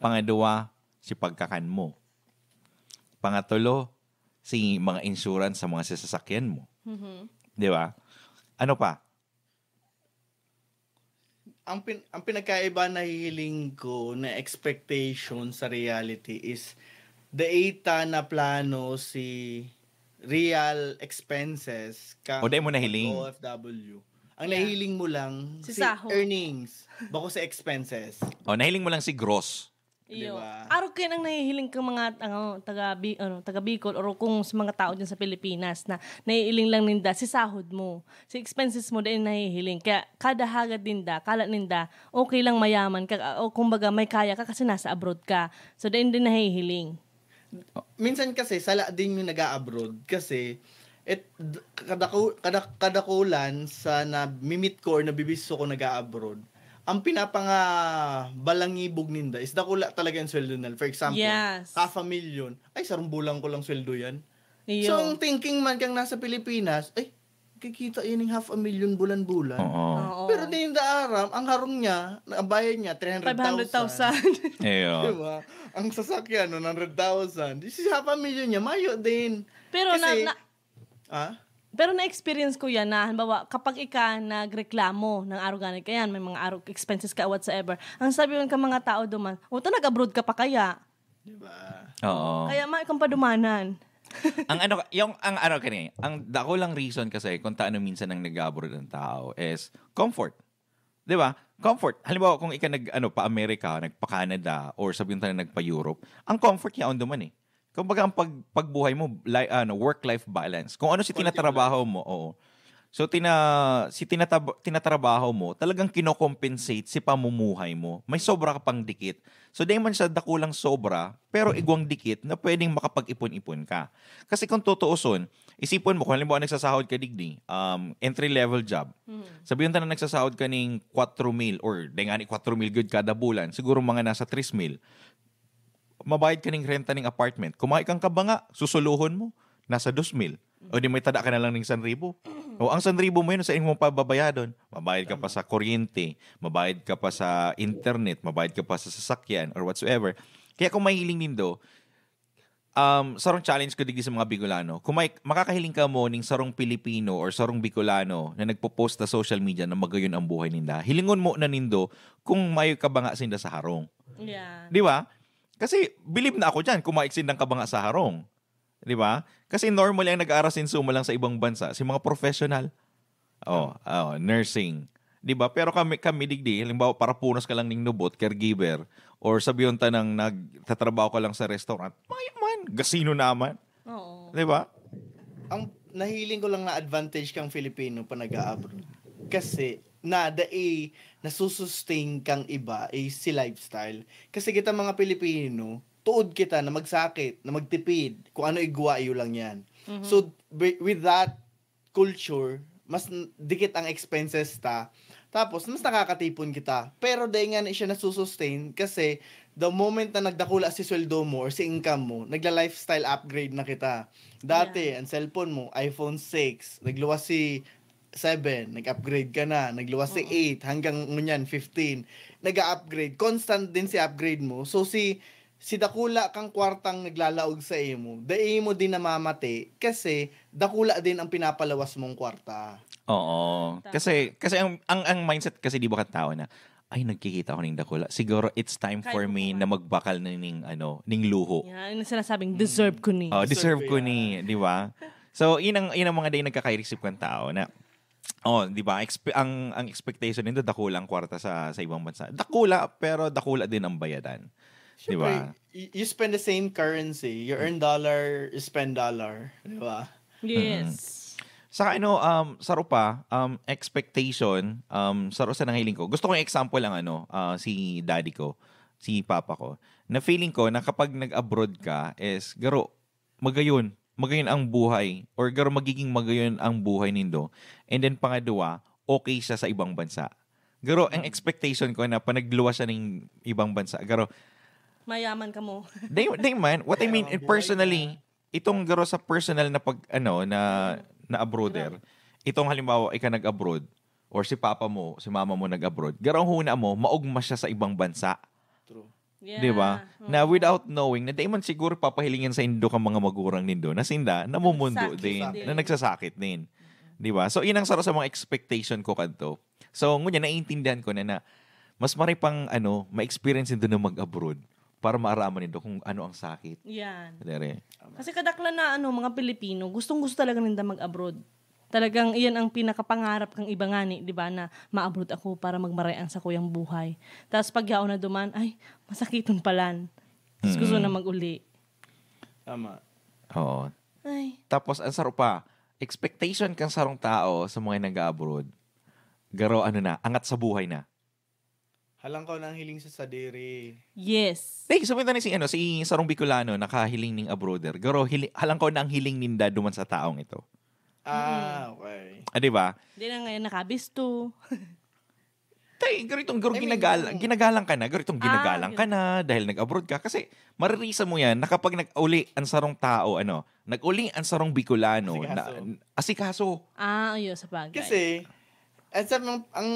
Pangadwa, si pagkakan mo. Pangatulo, si mga insurance sa mga sasakyan mo. Mhm. Di ba? Ano pa? Ang pin-, ang pinagkaiba nahihiling ko na expectation sa reality is dai ta na plano si real expenses ka O, dai mo nahiling. O F W. Ang Yeah. nahihiling mo lang Si si sahod. earnings, bako sa expenses. O, nahiling mo lang si gross. Iyo. Di ba? Arog kayo nang nahihiling kang mga, ano, taga Bi-, ano, taga Bicol or kung sa mga tao dyan sa Pilipinas na nahihiling lang ninda si sahod mo, si expenses mo, dahil nahihiling. Kaya kada hagad ninda, kala ninda, okay lang mayaman ka, o kumbaga may kaya ka kasi nasa abroad ka. So, dahil din nahihiling. Minsan kasi, sala din yung nag-a-abroad kasi et, d-, kadako-, kada-, kadakulan sa nami-meet ko or nabibisto ko nag-a-abroad, ang pinapanga-, balangibog ninda is dakula talaga yung sweldo nila. For example, Yes. half a million. Ay, sarong bulan ko lang sweldo yan. Iyo. So, ang thinking man kang nasa Pilipinas, ay, kikita yan yung half a million bulan-bulan. Oo. Oo. Pero di ninda aram, ang harong niya, ang bayad niya, three hundred thousand. Five hundred thousand. Iyo. Diba? Ang sasakyan, one hundred thousand. This is half a million niya, mayo din. Pero Kasi, na, na, ah? Pero na-experience ko yan na, halimbawa, kapag ika nagreklamo ng arog ganit, kaya may mga arog expenses ka, whatsoever, ang sabi man ka mga tao duman, "O, ta nag-abroad ka pa kaya?" Di ba? Oo. Kaya may kang padumanan. Ang ano, yung, ang ano kani, ang dakulang reason kasi kung taano minsan ang nag-abroad ang tao is comfort. Di ba? Comfort. Halimbawa, kung ika nag, ano, pa-Amerika, nagpa-Canada, or sabihin tayo nagpa-Europe, ang comfort niya on duman eh. Kumbaga, ang pag-, pagbuhay mo, li-, ano, work-life balance. Kung ano si Quality of tinatrabaho life. mo, oo. So, tina-, si tinatab-, tinatrabaho mo, talagang kinokompensate si pamumuhay mo. May sobra ka pang dikit. So, di man siya dakulang sobra, pero igwang dikit na pwedeng makapag-ipon-ipon ka. Kasi kung tutuuson, isipon mo, kung halimbawa nagsasahod ka digdi, um, entry-level job, Mhm. sabihin ta na nagsasahod ka ning kwatro mil or di nga ni kwatro mil gud kada bulan, siguro mga nasa tres mil. Mabayad ka ning renta ning apartment. Kumain kang kabanga, susulohon mo, nasa dos mil. O di may tada ka na lang ning san ribo. O ang san ribo mo yun, sa imo pababayadon. Mabayad ka pa Tama. sa kuryente, mabayad ka pa sa internet, mabayad ka pa sa sasakyan, or whatsoever. Kaya kung mahiling nindo, um, sarong challenge ko digdi sa mga Bicolano. Kung may, makakahiling ka mo ning sarong Pilipino or sarong Bicolano na nagpo-post sa social media na magayon ang buhay ninda, hilingon mo na nindo kung may kabanga sinda sa harong. Yeah. Di ba? Kasi believe na ako dyan, kung maiksin ng kabanga sa harong. Di ba? Kasi normally, ang nag-aarasinso mo lang sa ibang bansa, si mga professional. Oh, oh, nursing. Di ba? Pero kami, kami digdi, halimbawa, para punas ka lang ning nubot, caregiver, or sabiyon ta nang nagtatrabaho ka lang sa restaurant, mayo man, gasino naman. Oo. Di ba? Ang nahiling ko lang na advantage kang Filipino pa nag-a-abroad. Kasi, na dai nasusustain kang iba is si lifestyle. Kasi kita mga Pilipino, tuod kita na magsakit, na magtipid, kung ano igwa, iyo lang yan. Mhm. So, wi-, with that culture, mas n-, dikit ang expenses ta. Tapos, mas nakakatipon kita. Pero dai nga na siya nasusustain kasi the moment na nagdakula si sweldo mo or si income mo, nagla-lifestyle upgrade na kita. Dati, Yeah. ang cellphone mo, iPhone six, nagluwas si seven, nag-upgrade ka na, nagluwas si Oo. eight, hanggang ngunyan, fifteen. Nag-a-upgrade. Constant din si upgrade mo. So, si, si dakula kang kwartang naglalaog sa imo, dai mo din namamati kasi dakula din ang pinapalawas mong kwarta. Oo. Tama. Kasi, kasi ang, ang, ang mindset kasi, di ba, kan tao na, "Ay, nagkikita ako ning dakula. Siguro it's time Kaya for ko me pa. na magbakal na ning, ano, ning luho." Yan, yung sinasabing, "Deserve ko ni." Oh, Deserve deserve ko ko yan. ni, di ba? So, yun ang, yun ang mga day nagkakairisip kan tao na, oh, di ba? Expe-, ang, ang expectation nito, dakulang kwarta sa, sa ibang bansa. Dakula, pero dakula din ang bayadan. Di ba? Siyempre, y-, you spend the same currency. You earn dollar, you spend dollar. Di ba? Yes. Mm. Saka ano, um, saro pa, um, expectation, um, saro sa nangiling ko. Gusto kong example lang, ano, ah, si daddy ko, si papa ko, na feeling ko na kapag nag-abroad ka is, garo, magayon, magayon ang buhay, or garo, magiging magayon ang buhay nindo. And then, pangadwa, okay siya sa ibang bansa. Garo, ang Mm. expectation ko na panagluwas siya ng ibang bansa, garo, Mayaman ka mo. Di, di man. What I mean, Mayaman buhay personally, na. itong garo sa personal na pag, ano, na, na abroader, itong halimbawa, ika nag-abroad, or si papa mo, si mama mo nag-abroad, garo ang huna mo, maugma siya sa ibang bansa. True. Yeah. Di ba? Na without knowing, na di man siguro papahilingin sa indo kang mga magurang nindo, na sinda, namumundo Nagsakit din, din. na nagsasakit din. Di ba? So, yun ang saro sa mga expectation ko kanto. So, ngunyan, naiintindihan ko na, na mas maray pang, ano, ma-experience nindo na mag-abroad para maaraman nindo kung ano ang sakit. Yan. Dere. Kasi kadaklan na ano, mga Pilipino, gustong gusto talaga ninda mag-abroad. Talagang iyan ang pinakapangarap kang iba ngani, di ba, na ma-abroad ako para magmaray ang sakuyang buhay. Tapos pag yaon na duman, ay, masakiton palan. Tapos gusto na mag-uli. Tama. Oo. Ay, Tapos, ang saro pa, expectation kang sarong tao sa mga nag-abroad, garo, ano na, angat sa buhay na. Halangkaw na ang hiling sa sadiri. yes. Hey, sumita na si, ano, si sarong Bicolano, nakahiling ning abroader. Garo, hili, halangkaw na ang hiling ninda duman sa taong ito. Ah, okay. Ah, di ba? Hindi na ngayon nakabisto. Tay, garitong garo I mean, ginagalang, yung- ginagalang ka na, garitong Ah, ginagalang ka gina- na dahil nag-abroad ka. Kasi maririsa mo yan na kapag nag-uli ang sarong tao, ano, nag-uli ang sarong Bicolano, na, Asikaso. asikaso. Ah, ayun, sa bagay. Kasi, at sa mga, ang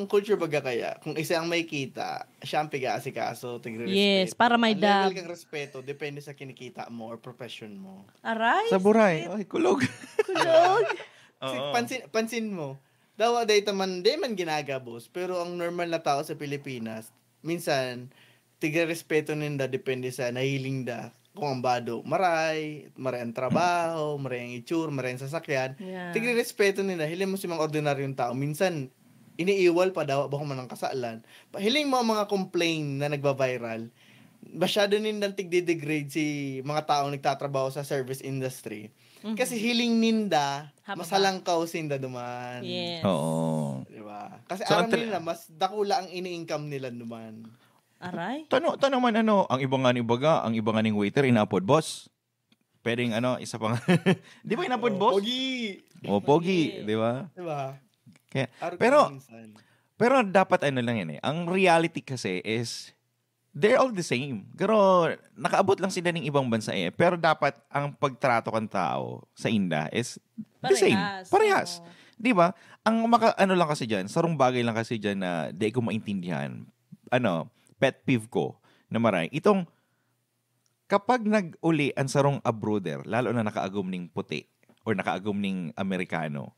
culture baga kaya, kung isa ang may kita, siya ang piga-asikaso, tigre-respeto. Yes, para may Ang level dab. Kang respeto, depende sa kinikita mo or profession mo. Aray? Sa buray. Ay, kulog. Kulog. Kasi Oo. pansin, pansin mo, dawa day man, di man ginagabos, pero ang normal na tao sa Pilipinas, minsan, tigre-respeto ninda depende sa nahiling da. Kung ang bado, maray, maray ang trabaho, maray ang itsura, maray ang sasakyan. Yeah. Tigre-respeto ninda. Hiling mo si mga ordinaryong tao, minsan, iniiwal pa daw, bako man ang kasalan. Pa- Hiling mo ang mga complain na nagba-viral, masyado nindang tigde-degrade si mga taong nagtatrabaho sa service industry. Kasi hiling ninda, Hababa. Mas halangkaw sinda duman. Yes. Oo. Di ba? Kasi So, aram ang tal- nila, mas dakula ang ini-income nila duman. Aray? Tano, tano man ano, ang iba nga ni baga, ang iba nga ning waiter, inaapod, "Boss." Pwedeng ano, isa pa nga. Di ba inaapod, "Boss"? Pogi! O, "Pogi", di ba? Di ba? Kaya, Arog pero, minsan. pero dapat ano lang yan eh. Ang reality kasi is, they're all the same. Pero nakaabot lang sila ng ibang bansa eh. Pero dapat ang pagtrato kan tao sa inda is the same. Parehas, Parehas. Oo. Di ba? Ang maka, ano lang kasi dyan, sarong bagay lang kasi dyan na di ko maintindihan. Ano, pet peeve ko na maray. Itong, kapag nag-uli ang sarong abroader, lalo na nakaagom ning puti or nakaagom ning Amerikano,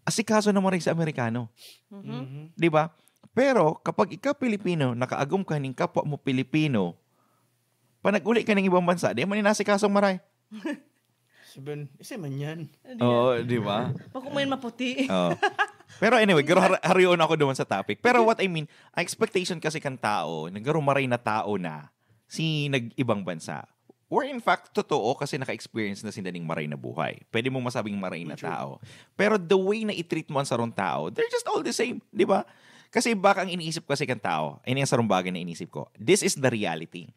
asikaso na maray sa Amerikano. Mhm. Di ba? Pero kapag ikaw Pilipino, nakaagom ka ning kapwa mo Pilipino, panag-uli ka ning ibang bansa, di man inasikasong maray. Sabihin, isa man yan. Oo, di ba? Pag kumain maputi. Oo. Pero anyway, garo har- harion ako duman sa topic. Pero what I mean, ang expectation kasi kan tao, na garo maray na tao na si nag-ibang bansa. Or in fact, totoo kasi naka-experience na sila ning maray na buhay. Pwede mong masabing maray na tao. Pero the way na i-treat mo ang sarong tao, they're just all the same, di ba? Kasi baka ang iniisip kasi kan tao, ini ang sarong bagay na iniisip ko, this is the reality.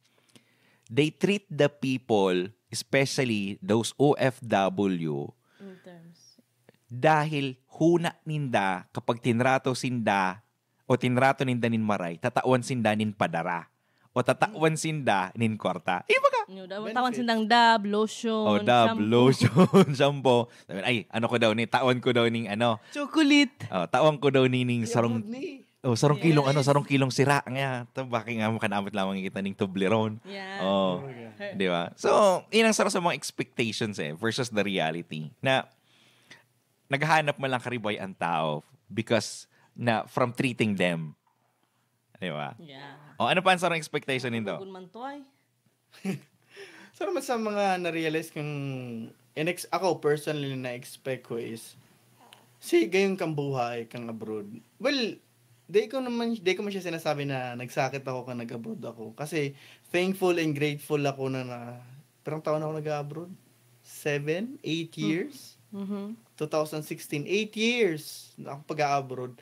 They treat the people, especially those O F W, In terms. dahil huna ninda kapag tinrato sinda o tinrato ninda nin maray, tatawan sinda nin padara o tatawan sinda nin kwarta. Iba ka? Yung daw, tawan sindang dab, lotion, O dab, shampoo. Lotion, shampoo. Sabi, "Ay, ano ko daw ni, tawan ko daw ning ano, Chocolate. oh, tawan ko daw ni ning sarong, Ni, oh, sarong Yes. kilong, ano, sarong kilong sira nga. Ito, bakit nga makanamot lamang kita ning Toblerone?" Yeah. Oh, di ba? So, yun ang sarap sa mga expectations eh, versus the reality. Na, naghahanap man lang karibay ang tao because na from treating them. Di ba? Yeah. O, ano pa ang sarong expectation nindo? Tugon man to ay. Sarap sa mga na-realize kong, inex- ako personally na-expect ko is, si gayong kang buhay, kang abroad. Well, di ko naman, di ko man siya sinasabi na nagsakit ako kang nag-abroad ako. Kasi thankful and grateful ako na, na parang taon ako nag-abroad. Seven, eight years? Mhm. two thousand sixteen, eight years na ako pag-abroad.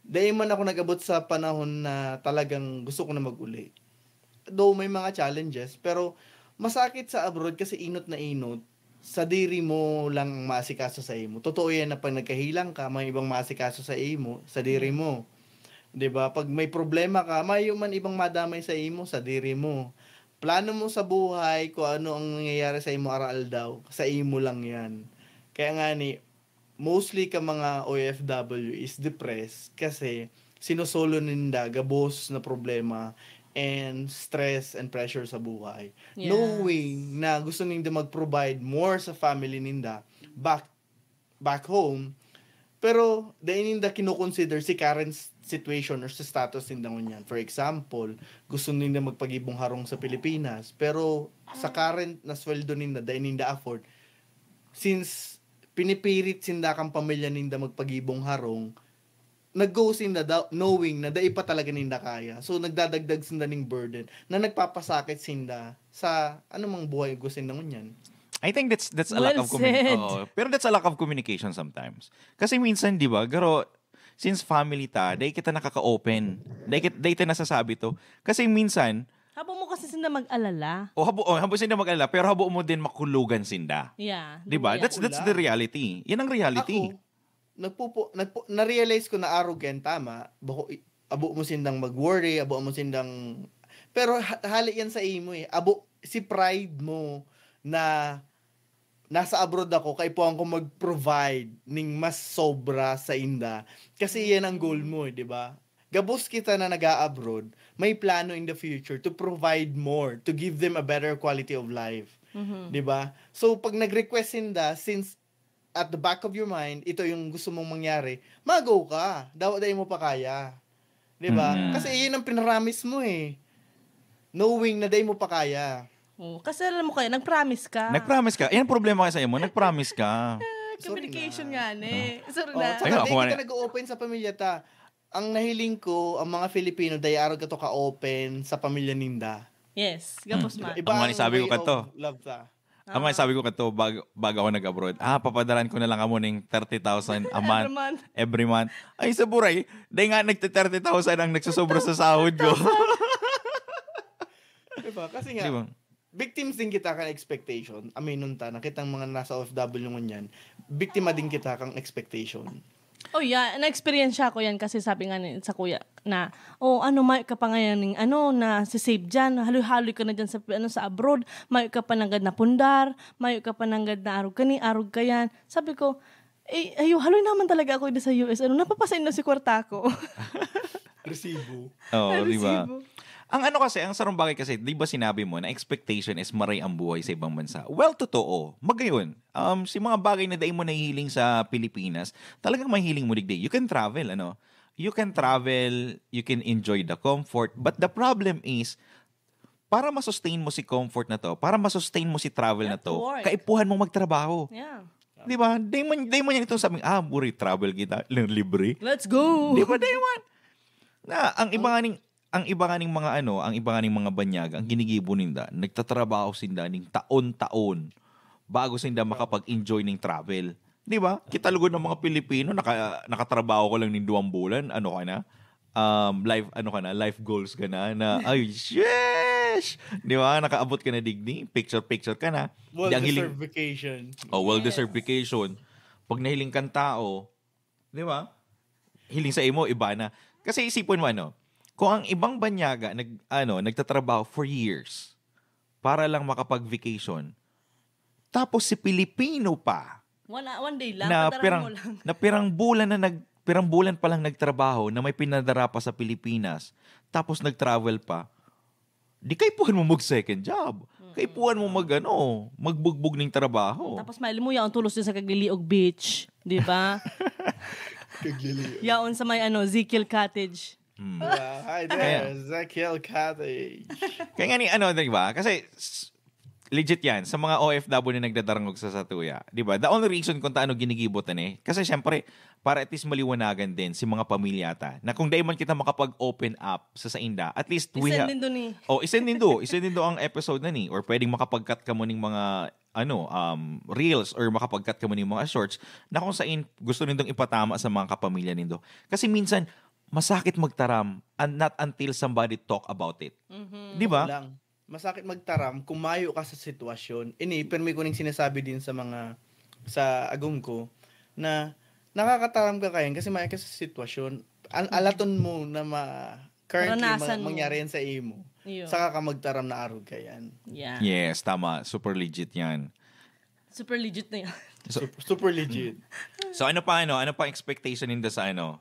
Dahil man ako nag-abot sa panahon na talagang gusto ko na mag-uli. Though may mga challenges, pero masakit sa abroad kasi inot na inot. Sadiri mo lang ang maasikaso sa imo. Totoo yan na pag nagkahilang ka, may ibang maasikaso sa imo, sadiri mo. 'Di ba? Pag may problema ka, mayo man ibang madamay sa imo, sadiri mo. Plano mo sa buhay, kung ano ang nangyayari sa imo araw-aldaw, sa imo lang yan. Kaya nga ni, mostly ka mga O F W is depressed kasi sinosolo ninda gabos na problema and stress and pressure sa buhay. Yes. Knowing na gusto ninda mag-provide more sa family ninda back back home, pero dai ninda kinoconsider si current s- situation or sa status ninda ngunyan. For example, gusto ninda magpagibong harong sa Pilipinas, pero sa current na sweldo ninda, dai ninda afford. Since pinipirit sinda kang pamilya ninda magpagibong harong, nag-go sinda daw, knowing na dai pa talaga ninda kaya. So, nagdadagdag sinda ning burden na nagpapasakit sinda sa anumang buhay gusto ninda ngunyan. I think that's that's a lack Well of commun- said. Oo. Pero that's a lack of communication sometimes. Kasi minsan, di ba, garo, since family ta, dai kita nakaka-open. Dai, kit- dai ta nasasabi to. Kasi minsan, Habo mo kasi sinda mag-alala. o habo, o habo sinda mag-alala, pero habo mo din makulugan sinda. Yeah. Di ba? Yeah. That's that's the reality. Yan ang reality. Ako, nagpupo, nagpo, na-realize ko na arrogant, tama. Bako, i- abo mo sindang mag-worry, abo mo sindang... Pero ha- hali yan sa imo eh. Abo, si pride mo na nasa abroad ako, kaipuhan ko mag-provide ning mas sobra sa inda. Kasi yan ang goal mo eh, di ba? Gabos kita na nag-a-abroad, may plano in the future to provide more, to give them a better quality of life. Di ba? So, pag nag-request sinda, since at the back of your mind, ito yung gusto mong mangyari, mag-go ka. Dawa dai mo pa kaya. Di ba? Mm. Kasi yun ang pinaramis mo eh. Knowing na dai mo pa kaya. Oh, kasi alam mo kaya, nag-promise ka. Nag-promise ka. Yan ang problema ka sa imo. Nag-promise ka. Communication nga ni. Sorry Oh, na. tsaka Ayun, dahil ako kita na- nag-open sa pamilya ta. Ang nahiling ko, ang mga Filipino, dai arog kato ka-open sa pamilya ninda. Yes, gabos man. Iba Ang mga ang sabi ko way kato. of love ta. Ang mga sabi ko kato, bag, bago ako nag-abroad, ah, papadalan ko na lang kamo ning thirty thousand a month. Every month. Every month. Ay, sa buray, dahil nga nagte-thirty thousand ang nagsusobra sa sahod ko. Diba? Kasi nga, Di ba? victims din kita kan expectation. Aminon ta, nakitang mga nasa O F W ngunyan, biktima din kita kang expectation. Oh yeah, na-experience ko yan kasi sabi nga ni, sa kuya na, oh ano, may ka pa ngayon ning ano, na si save dyan, haloy-haloy ka na dyan sa, ano, sa abroad, may ka pa nanggad na pundar, may ka pa nanggad na arog ka ni, arog ka yan. Sabi ko, eh, ayo, haloy naman talaga ako dito sa U S. Ano, napapasa na si kwarta ko. Resibo. Oo, di ba? Resibo. Ang ano kasi, ang sarong bagay kasi, di ba sinabi mo na expectation is maray ang buhay sa ibang bansa? Well, totoo. Magayon, um, si mga bagay na dai mo nahihiling sa Pilipinas, talagang mahihiling mo digdi. You can travel, ano? You can travel, you can enjoy the comfort, but the problem is, para ma-sustain mo si comfort na to, para ma-sustain mo si travel na You have to to, work. Kaipuhan mong magtrabaho. Yeah. Di ba? Di mo, di mo yan itong sabing, ah, buri, travel kita, lang libre. Let's go! Di ba, di man? Na, ang iba nga ning, ang iba nga ning mga ano, ang iba nga ning mga banyaga, ang ginigibo ninda, nagtatrabaho sinda ning taon-taon bago sinda makapag-enjoy ning travel. Di ba? Kita lugod ng mga Pilipino, naka, nakatrabaho ka lang ning duwang bulan, ano ka na? Um, life, ano ka na? Life goals ka na, na, ay, sheesh! Di ba? Nakaabot ka na digdi, picture-picture ka na. Di, ang hiling- Well-deserved vacation. Oh, well-deserved vacation. Pag nahiling kang tao, di ba? Hiling sa imo, iba na. Kasi isipon mo, ano, kung ang ibang banyaga nag, ano, nagtatrabaho for years para lang makapag-vacation, tapos si Pilipino pa, One, one day lang, na padarahan pirang, mo lang. na pirang bulan na nag, pirang bulan pa lang nagtrabaho na may pinadara pa sa Pilipinas, tapos nag-travel pa, di kaipuhan mo mag second job. Kaipuhan mo mag, ano, magbugbog ning trabaho. Tapos maili mo, yaon tulos din sa Kagliliog Beach. Di ba? Kagliliog. Yaon sa may ano, Ezekiel Cottage. Diba? Hi there, Ezekiel Cottage. Kaya nga ni, ano, di ba? Kasi, s- legit yan, sa mga O F W na nagdadarangog sa satuya. Di ba? The only reason kung taano ginigibo ta ni, kasi syempre, para at least maliwanagan din si mga pamilya ta, na kung dai man kita makapag-open up sa sainda, at least we Isend ha- nindo ni. Oh, isend nindo. Isend nindo ang episode na ni, or pwedeng makapag-cut kamo ning mga, ano, um, reels, or makapag-cut kamo ning mga shorts na kung sain gusto nindong ipatama sa mga kapamilya nindo. Kasi minsan, masakit magtaram and not until somebody talk about it. Di ba? Lang. Masakit magtaram kung mayo ka sa sitwasyon. Ini, permi ko ning sinasabi din sa mga, sa agom ko, na nakakataram ka kayan kasi mayo ka sa sitwasyon. Al- alaton mo na ma currently Naranasan ma- mo. mangyari yan sa imo. Iyo. Saka ka magtaram na arog kayan. Yeah. Yes, tama. Super legit yan. Super legit na yan. Super, super legit. So ano pa ano, ano pa expectation ninda sa ano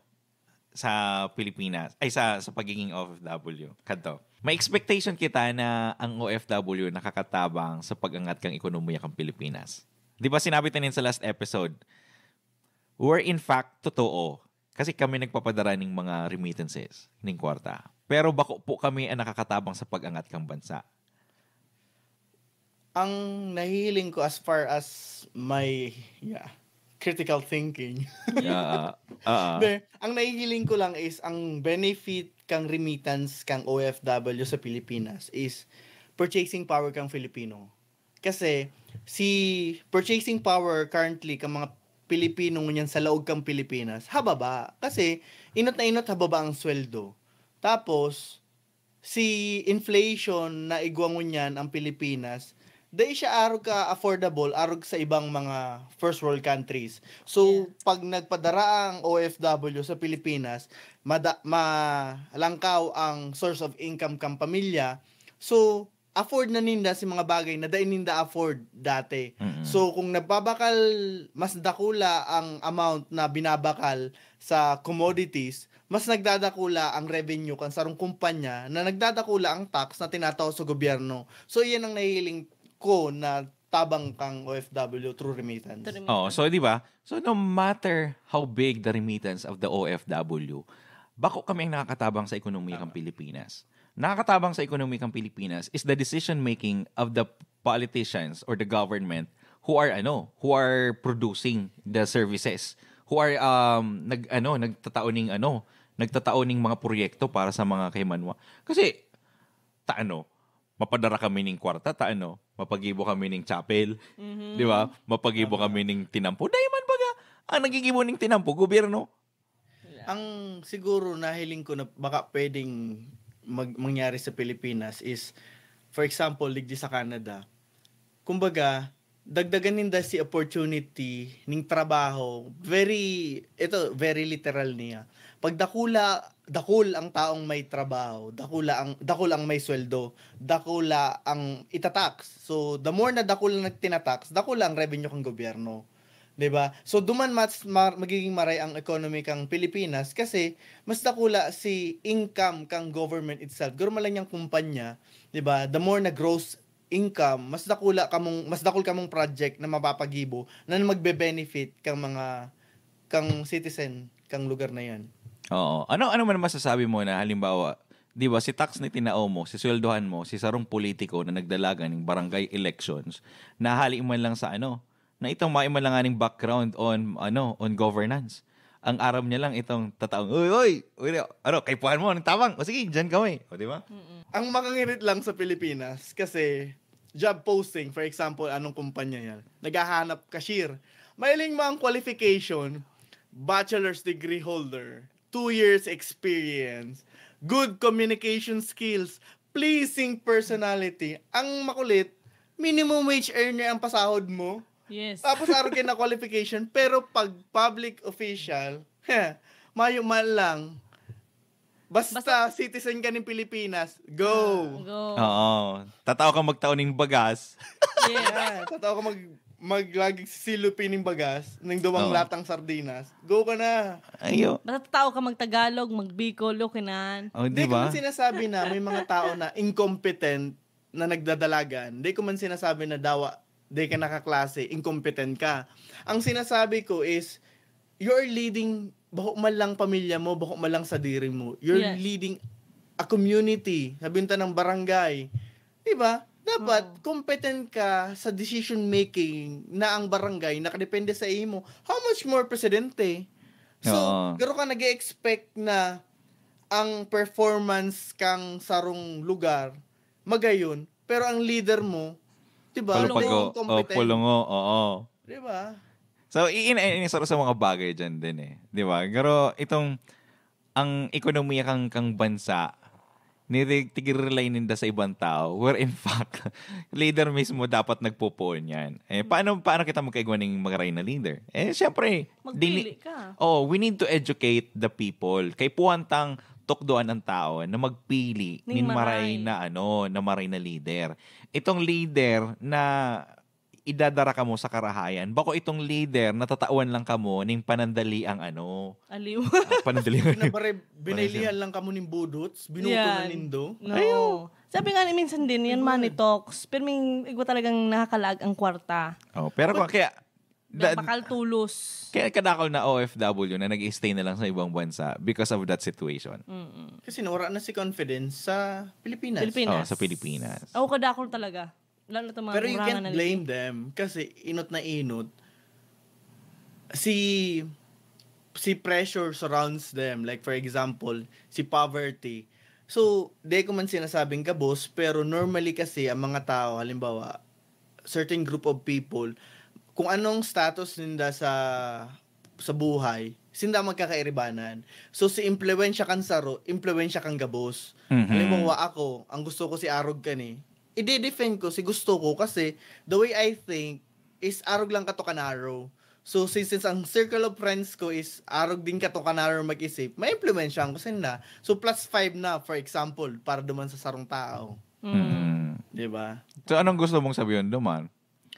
sa Pilipinas, ay sa sa pagiging O F W? Kadto. May expectation kita na ang O F W nakakatabang sa pag-angat kang ekonomiya kang Pilipinas. Di ba sinabi tanin sa last episode? Where in fact, totoo. Kasi kami nagpapadara ning mga remittances, ning kwarta. Pero bako po kami ang nakakatabang sa pag-angat kang bansa. Ang nahihiling ko as far as my yeah, critical thinking. Yeah, ah, ah. Hindi, ang nahihiling ko lang is ang benefit kang remittance kang O F W sa Pilipinas is purchasing power kang Filipino. Kasi si purchasing power currently kang mga Pilipino ngunyan sa laog kang Pilipinas, hababa. Kasi inot na inot hababa ang sweldo. Tapos, si inflation na igwa ngunyan ang Pilipinas, dai siya arog ka affordable arog sa ibang mga first world countries. So, Yeah. pag nagpadara ang O F W sa Pilipinas, mada- malangkaw ang source of income kang pamilya. So, afford na ninda si mga bagay na dai ninda afford dati. Mm-mm. So, kung nagbabakal, mas dakula ang amount na binabakal sa commodities, mas nagdadakula ang revenue kan sarong kumpanya na nagdadakula ang tax na tinatao sa gobyerno. So, iyan ang nahihiling ko na tabang kang O F W through remittance. Through Oh, so di ba? So no matter how big the remittance of the O F W, bako kami ang nakakatabang sa ekonomiya ng Pilipinas. Nakakatabang sa ekonomiya ng Pilipinas is the decision making of the politicians or the government who are ano, who are producing the services, who are um nag ano, nagtatao ning ano, nagtatao ning mga proyekto para sa mga kahimanwa. Kasi ta ano, mapadara kami ning kwarta, ta ano, mapagibo kami ning chapel, di ba? Mapagibo kami ning tinampo. Dai man baga, ang nagigibo ning tinampo, gobyerno. Ang siguro nahiling ko na baka pwedeng mag- mangyari sa Pilipinas is, for example, digdi sa Canada, kumbaga, dagdagan ninda si opportunity ning trabaho. Very, ito, very literal niya. Pag dakula, dakul ang taong may trabaho, dakula ang, dakul ang may sweldo, dakula ang itatax. So, the more na dakul ang nagtinatax, dakula ang revenue kang gobyerno. 'Di ba? So, duman mas mar- magiging maray ang economy kang Pilipinas kasi mas dakula si income kang government itself. Garo man lang niyang kumpanya, 'di ba? The more na gross income, mas dakula kamong mas dakul kamong project na mapapagibo na magbe-benefit kang mga kang citizen kang lugar na 'yan. Oo. Ano ano man masasabi mo na halimbawa, 'di ba, si tax na tinao mo, si sweldohan mo, si sarong politiko na nagdalagan ng barangay elections, na hali man lang sa ano, na itong may man lang aning background on ano, on governance. Ang aram niya lang itong tataong, "Uy, uy, uy, ano, kaipuhan mo, anong tabang? O sige, dyan kami." O, di ba? Ang makangirit lang sa Pilipinas kasi job posting, for example, anong kumpanya yan? Naghahanap cashier. Mailing mo ang qualification, bachelor's degree holder, two years experience, good communication skills, pleasing personality. Ang makulit, minimum wage earner ang pasahod mo. Yes. Tapos arog na qualification, pero pag public official, mayo man lang. Basta, Basta- citizen ka ng Pilipinas, go! Go. Oo. Tatao ka magtao ning bagas. Yes. Yan, tatao ka mag maglagig si silupin ng bagas, ng duwang Oo. latang sardinas, go ka na. Ayo. Basta tao ka magtagalog, magbikol, okay na. Oh, Di di ko ba? man sinasabi na may mga tao na incompetent na nagdadalagan. Di ko man sinasabi na dawa, di ka nakaklase, incompetent ka. Ang sinasabi ko is, you're leading, bako man lang pamilya mo, bako man lang sadiri mo. You're Yes. leading a community, sabi ta ng barangay. Di ba? Dapat Oo. competent ka sa decision making na ang barangay nakadepende sa imo. How much more presidente? So, Oo. garo ka nag-expect na ang performance kang sarong lugar magayon, pero ang leader mo, di ba? Palupago. Incompetent. O, pulungo. Oo. Di ba? So, iin inisaro sa mga bagay dyan din eh. Di ba? Pero itong, ang ekonomiya kang, kang bansa, nire- tigre-rely ninda sa ibang tao, where in fact, leader mismo dapat nagpupuon yan. Eh, paano, paano kita magkaigwa ng magaray na leader? Eh, syempre, Magpili dili- ka. Oh, we need to educate the people. Kay puwantang tukdoan ang tao na magpili Ning nin maray maray. na ano, na maray na leader. Itong leader na idadara kamo sa karahayan. Bako itong leader na tatawan lang kamo ning panandaliang ano, Aliw. ah, panandaliang Binabare, binilihan lang kamo ning budots, binuto na Yan. nindo. No. Sabi nga ni minsan din, yan money talks. Pero may igwa talagang nakakalaag ang kwarta. Oh, pero kung kaya Kaya da- bakal tulos. Kaya kadakol na O F W na nag-stay na lang sa ibang bansa because of that situation. Kasi nawala na si confidence sa Pilipinas. Pilipinas. Oh, sa Pilipinas. Ako kadakol talaga. Lalo na itong mga Pero you kurangan can't na blame them kasi inot na inot si si pressure surrounds them, like for example si poverty. So di ko man sinasabing gabos, pero normally kasi ang mga tao, halimbawa certain group of people, kung anong status ninda sa sa buhay, sinda magkakairibanan. So si impluwensya kan saro, impluwensya kan gabos. Mhm. Halimbawa ako, ang gusto ko si arog kani, i-defend ko si gusto ko kasi the way I think is arog lang kato kanaro. So since, since ang circle of friends ko is arog din kato kanaro mag-isip, ma-impluwensyahan ko sinda. So plus five na, for example, para duman sa sarong tao. Mm. Di ba? So, anong gusto mong sabihin, Duman?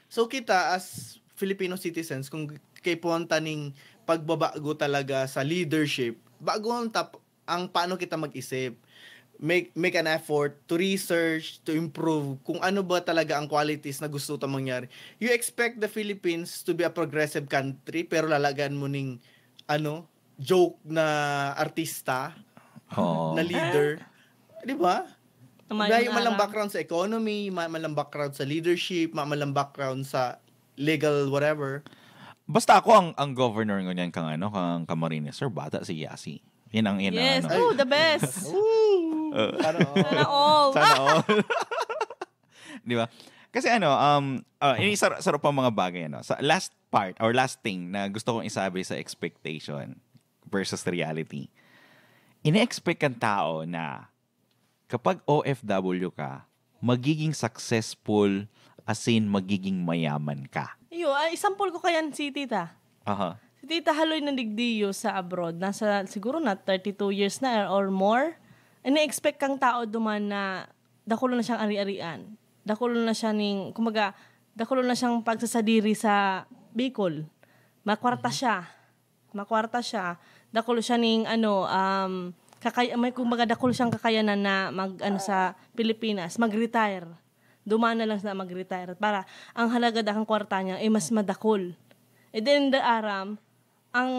So kita as Filipino citizens, kung kaipuhan ta ning pagbabago talaga sa leadership, baguhon ta p- ang paano kita mag-isip. Make, make an effort to research, to improve kung ano ba talaga ang qualities na gusto ta mangyari. You expect the Philippines to be a progressive country pero lalagan mo ning ano, joke na artista, Oo. na leader. Di ba? Tama Dahil yung malang aral. Background sa economy, ma- malang background sa leadership, ma- malang background sa legal whatever. Basta ako ang ang governor ngunyan kang ano, kang Camarines Sur, bata si Yasi. Yan ang yan ang Yes. ano. Oh, the best. Sana all. Sana all. Sana all. Di ba? Kasi ano, um, uh, ini saro, saro pa mga bagay, ano. Sa last part or last thing na gusto kong isabi sa expectation versus reality. Ina-expect kang tao na kapag O F W ka, magiging successful, as in, magiging mayaman ka. Iyo, ah, isampol ko kayan si tita. Aha. Si tita haloy na digdiyo sa abroad. Nasa siguro na thirty-two years na or more. Ini-expect kang tao duman na dakulo na siyang ari-arian. Dakulo na siya ning, kumbaga, dakulo na siyang pagsasadiri sa Bicol. Makwarta siya. Makwarta siya. Dakulo siya ning ano, um, kakay may kumbaga dakulo siyang kakayanan na mag ano sa Pilipinas, mag-retire. Duman na lang sa mag-retire para ang halaga dakang kwarta niya ay mas madakol. E then the aram, ang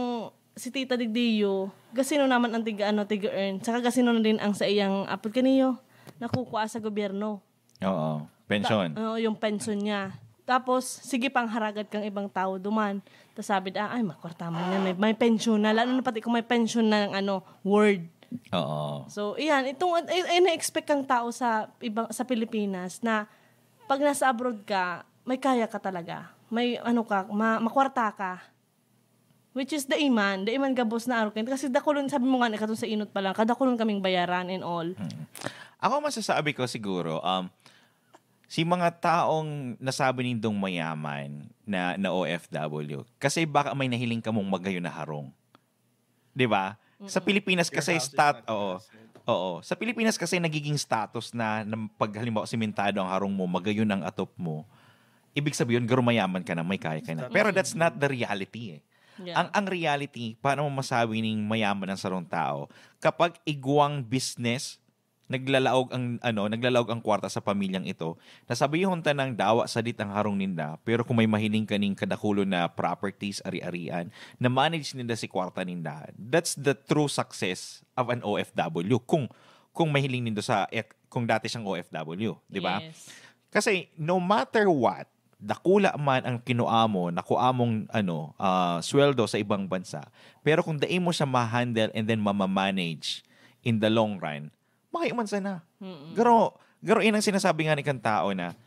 si Tita Digdiyo, gasino naman ang tiga ano, tiga earn. Saka gasino na din ang sa iyang apod kaniyo nakukua sa gobyerno. Oo. Pensyon. Oo, yung pension niya. Tapos, sige pang haragat kang ibang tao duman. Tapos sabi na, ay, makwarta man yan. May, may pension na. Lalo na pati kung may pension na ng ano, word. Oo. So, iyan. Itong, eh, eh, na-expect kang tao sa, ibang, sa Pilipinas na pag nasa abroad ka, may kaya ka talaga. May ano ka, ma, makwarta ka. Which is daiman, daiman gabos na arog kayo. Kasi dakulon, sabi mo nga, katong sa inot pa lang, kadakulon kaming bayaran and all. Ako masasabi ko siguro, um, si mga taong nasabi nindong mayaman na, na O F W, kasi baka may nahiling kamong magayon na harong. 'Di ba? Sa Pilipinas kasi Your house is stat, not your oo. house, right? Oo. Sa Pilipinas kasi nagiging status na, na pag halimbawa simentado ang harong mo, magayon ang atop mo, ibig sabihin, garo mayaman ka na, may kaya ka na. Pero that's not the reality eh. Yeah. Ang ang reality, paano mo masabi ning mayaman ang sarong tao? Kapag igwang business, naglalaog ang ano, naglalaog ang kwarta sa pamilyang ito, nasabihon ta nang dawa sadit ang harong ninda, pero kung may mahiling kaning kadakulon na properties, ari-arian, na manage ninda si kwarta ninda. That's the true success of an O F W. Kung kung mahiling nindo sa ek- kung dati siyang O F W, di ba? Yes. Kasi no matter what, dakula man ang kinuha mo, nakuha mong ano, ah, sweldo sa ibang bansa, pero kung dai mo siya ma-handle and then mamamanage in the long run, mayo man sana. Garo, garo inang sinasabi nga ni kan tao na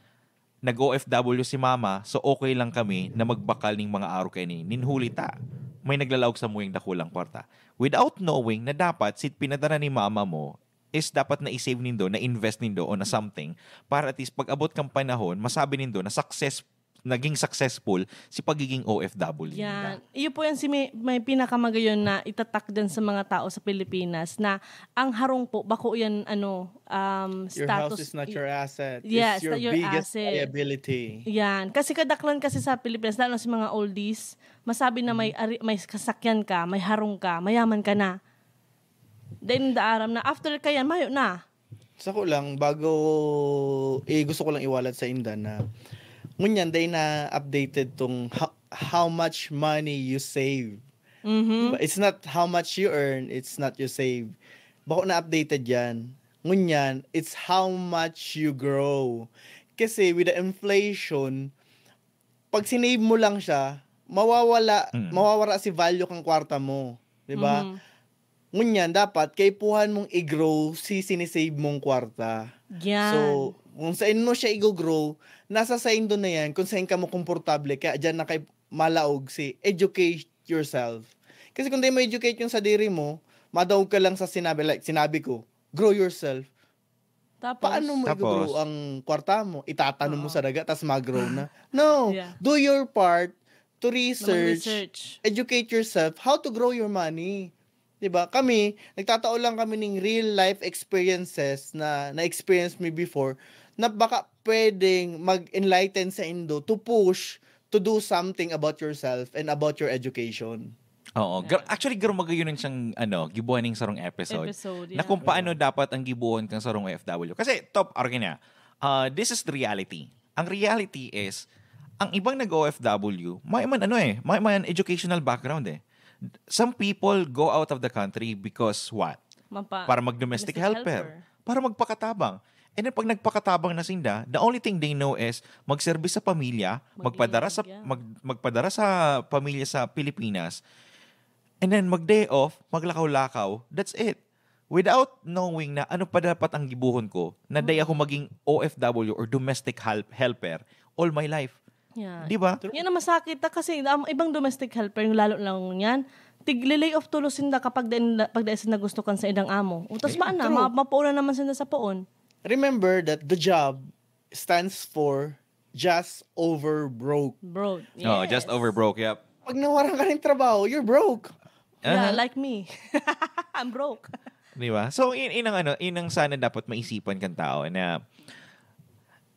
nag-O F W si mama, so okay lang kami na magbakal ning mga arog kaini. Nin huli ta, may naglalaog sa muyang dakulang kwarta. Without knowing na dapat si pinadara ni mama mo is dapat na-save nindo, na-invest nindo o na something para at least pag-abot kang panahon, masabi nindo na success, naging successful si pagiging O F W Yan. nila. Iyo po yan si may, may pinakamagayon na itatak din sa mga tao sa Pilipinas na ang harong po, bako yan, ano, um, Your status. house is not your asset. Yes, It's your not your biggest asset. Liability. Yan. Kasi kadaklan kasi sa Pilipinas, lalo na sa mga oldies, masabi na may, ari, may kasakyan ka, may harong ka, mayaman ka na. Then, daaram na, after ka yan, mayo na. Sa ko lang, bago, eh, gusto ko lang iwalat sa inda na, ngunyan, day na updated tong how, how much money you save. Diba? It's not how much you earn, it's not you save. Bako na updated yan. Ngunyan, it's how much you grow. Kasi with the inflation, pag sinave mo lang siya, mawawala, Mm. mawawala si value kang kwarta mo. Di ba? Ngunyan, dapat kaipuhan mong i-grow si sinisave mong kwarta. Yan. So, kung saan mo siya i-grow, nasa saindo na yan, kung saan ka mo komportable, kaya dyan na kay malaog si educate yourself. Kasi kung di mo educate yung sadiri mo, madaog ka lang sa sinabi, like sinabi ko, grow yourself. Tapos, Paano mo Tapos? i-grow ang kwarta mo? Itatanom mo sa daga, tas mag-grow na? No. Yeah. Do your part to research, Mag-research. educate yourself, how to grow your money. 'Di ba? Kami, nagtatao lang kami ng real life experiences na na-experience me before na baka pwedeng mag-enlighten sa indo to push to do something about yourself and about your education. Oo. Gar- actually, garo magayon siyang ano, gibuhan ning sarong episode. Episode, Na yeah. kung paano dapat ang gibuhon kang sarong O F W. Kasi, top, arkin niya, uh, this is the reality. Ang reality is, ang ibang nag-O F W, may man ano eh, may man educational background eh. Some people go out of the country because what? Mapa- Para mag-domestic domestic helper. helper. Para magpakatabang. And then pag nagpakatabang na sinda, the only thing they know is magserbi sa pamilya, Mag-, magpadara sa yeah. mag, magpadara sa pamilya sa Pilipinas, and then mag-day off, maglakaw-lakaw, that's it. Without knowing na ano pa dapat ang gibuhon ko, na day ako maging O F W or domestic help, helper all my life. Yeah. Di ba? Yan ang masakit na kasi ang ibang domestic helper, yung lalo lang yan, tig-lay off tulos sinda kapag dahil, pag dahil sinda gusto kan sa idang amo. Utas Ayun, man na, true. ma- mapuulan naman sinda sa poon. Remember that the job stands for just over broke. Bro. Oh, just Yes. over broke, yep. Pag nawaran ka ng trabaho, you're broke. Yeah, Aha. Like me. I'm broke. Di ba? So, in, in ang ano, in ang sana dapat maisipan kan tao na,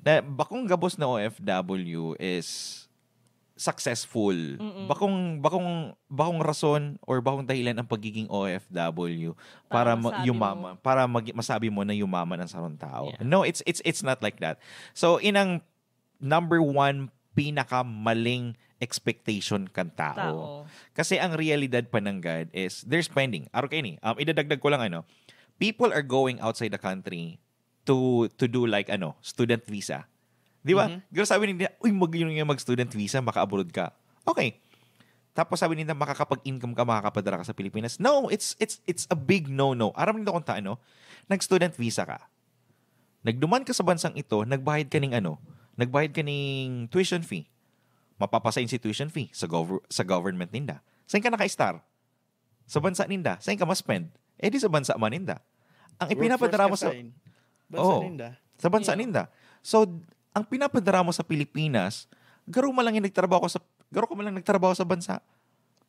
na bakong gabos na O F W is successful. Bakong bakong bakong rason or bakong dahilan ang pagiging O F W para, Para ma- masabi yumaman, mo. Para mag- masabi mo na yumaman ang sarong tao. Yeah. No, it's it's it's not like that. So, in ang number one pinakamaling expectation kan tao. Tao. Kasi ang realidad pananggad is they're spending. Aro kayo ni, um, idadagdag ko lang ano, people are going outside the country to to do like ano, student visa. Di ba? Pero sabi nila, uy, mag yun nga mag-student visa, maka-abroad ka. Okay. Tapos sabi nila, makakapag-income ka, makakapadara ka sa Pilipinas. No, it's it's it's a big no-no. Aram nito kung taano, nag-student visa ka. Nagduman ka sa bansang ito, nagbayad ka ning ano, nagbayad ka ning tuition fee. Mapapasain si tuition fee sa gov- sa government ninda. Saan ka naka-star? Sa bansa ninda. Saan ka ma-spend? Eh di sa bansa man ninda. Ang ipinapadara mo Workforce sa ka sign. Bansa Oo. ninda. Sa bansa ninda. So, ang pinapadara mo sa Pilipinas, garo man lang yung nagtrabaho ka sa garo ka man lang nagtrabaho sa bansa.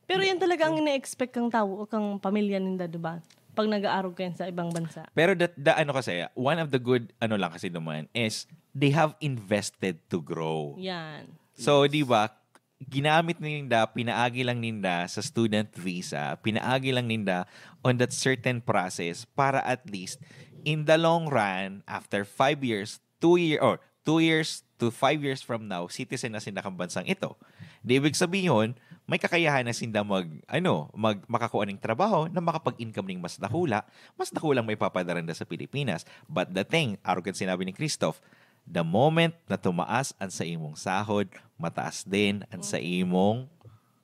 Pero yan talaga ang ina-expect kang tao o kang pamilya ninda, di ba? Pag nag-aarog kayo sa ibang bansa. Pero that, the, ano kasi, one of the good, ano lang kasi naman, is they have invested to grow. Yan. So, di ba, ginamit ninda, pinaagi lang ninda sa student visa, pinaagi lang ninda on that certain process para at least in the long run, after five years, two year, or two years to five years from now, citizen na sinda kang bansang ito. Di ibig sabihin, may kakayahan na sinda mag, ano, mag, makakuha ng trabaho na makapag-income ning mas dakula, mas dakulang may papadara ninda sa Pilipinas. But the thing, arog kan sinabi ni Christoph, the moment na tumaas ang sa imong sahod, mataas din ang sa imong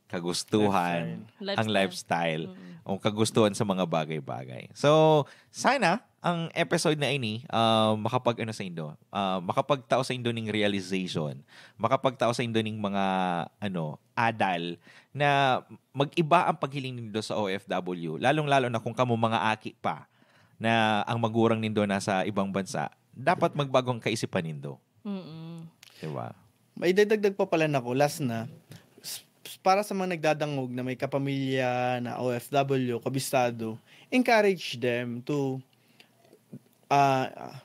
kagustuhan, Lifestyle. ang lifestyle, ang kagustuhan sa mga bagay-bagay. So, sana ang episode na ini, ah, makapag ano sa indo, ah, makapagtao sa indo ning realization, makapagtao sa indo ning mga ano, adal na mag-iba ang paghiling nindo sa O F W, lalong-lalo na kung kamo mga aki pa na ang magurang nindo nasa ibang bansa, dapat magbago ang kaisipan nindo. Mm-mm. Diba? May dadagdag pa pala nako, last na. S-, para sa mga nagdadangog na may kapamilya na O F W, kabistado, encourage them to, ah,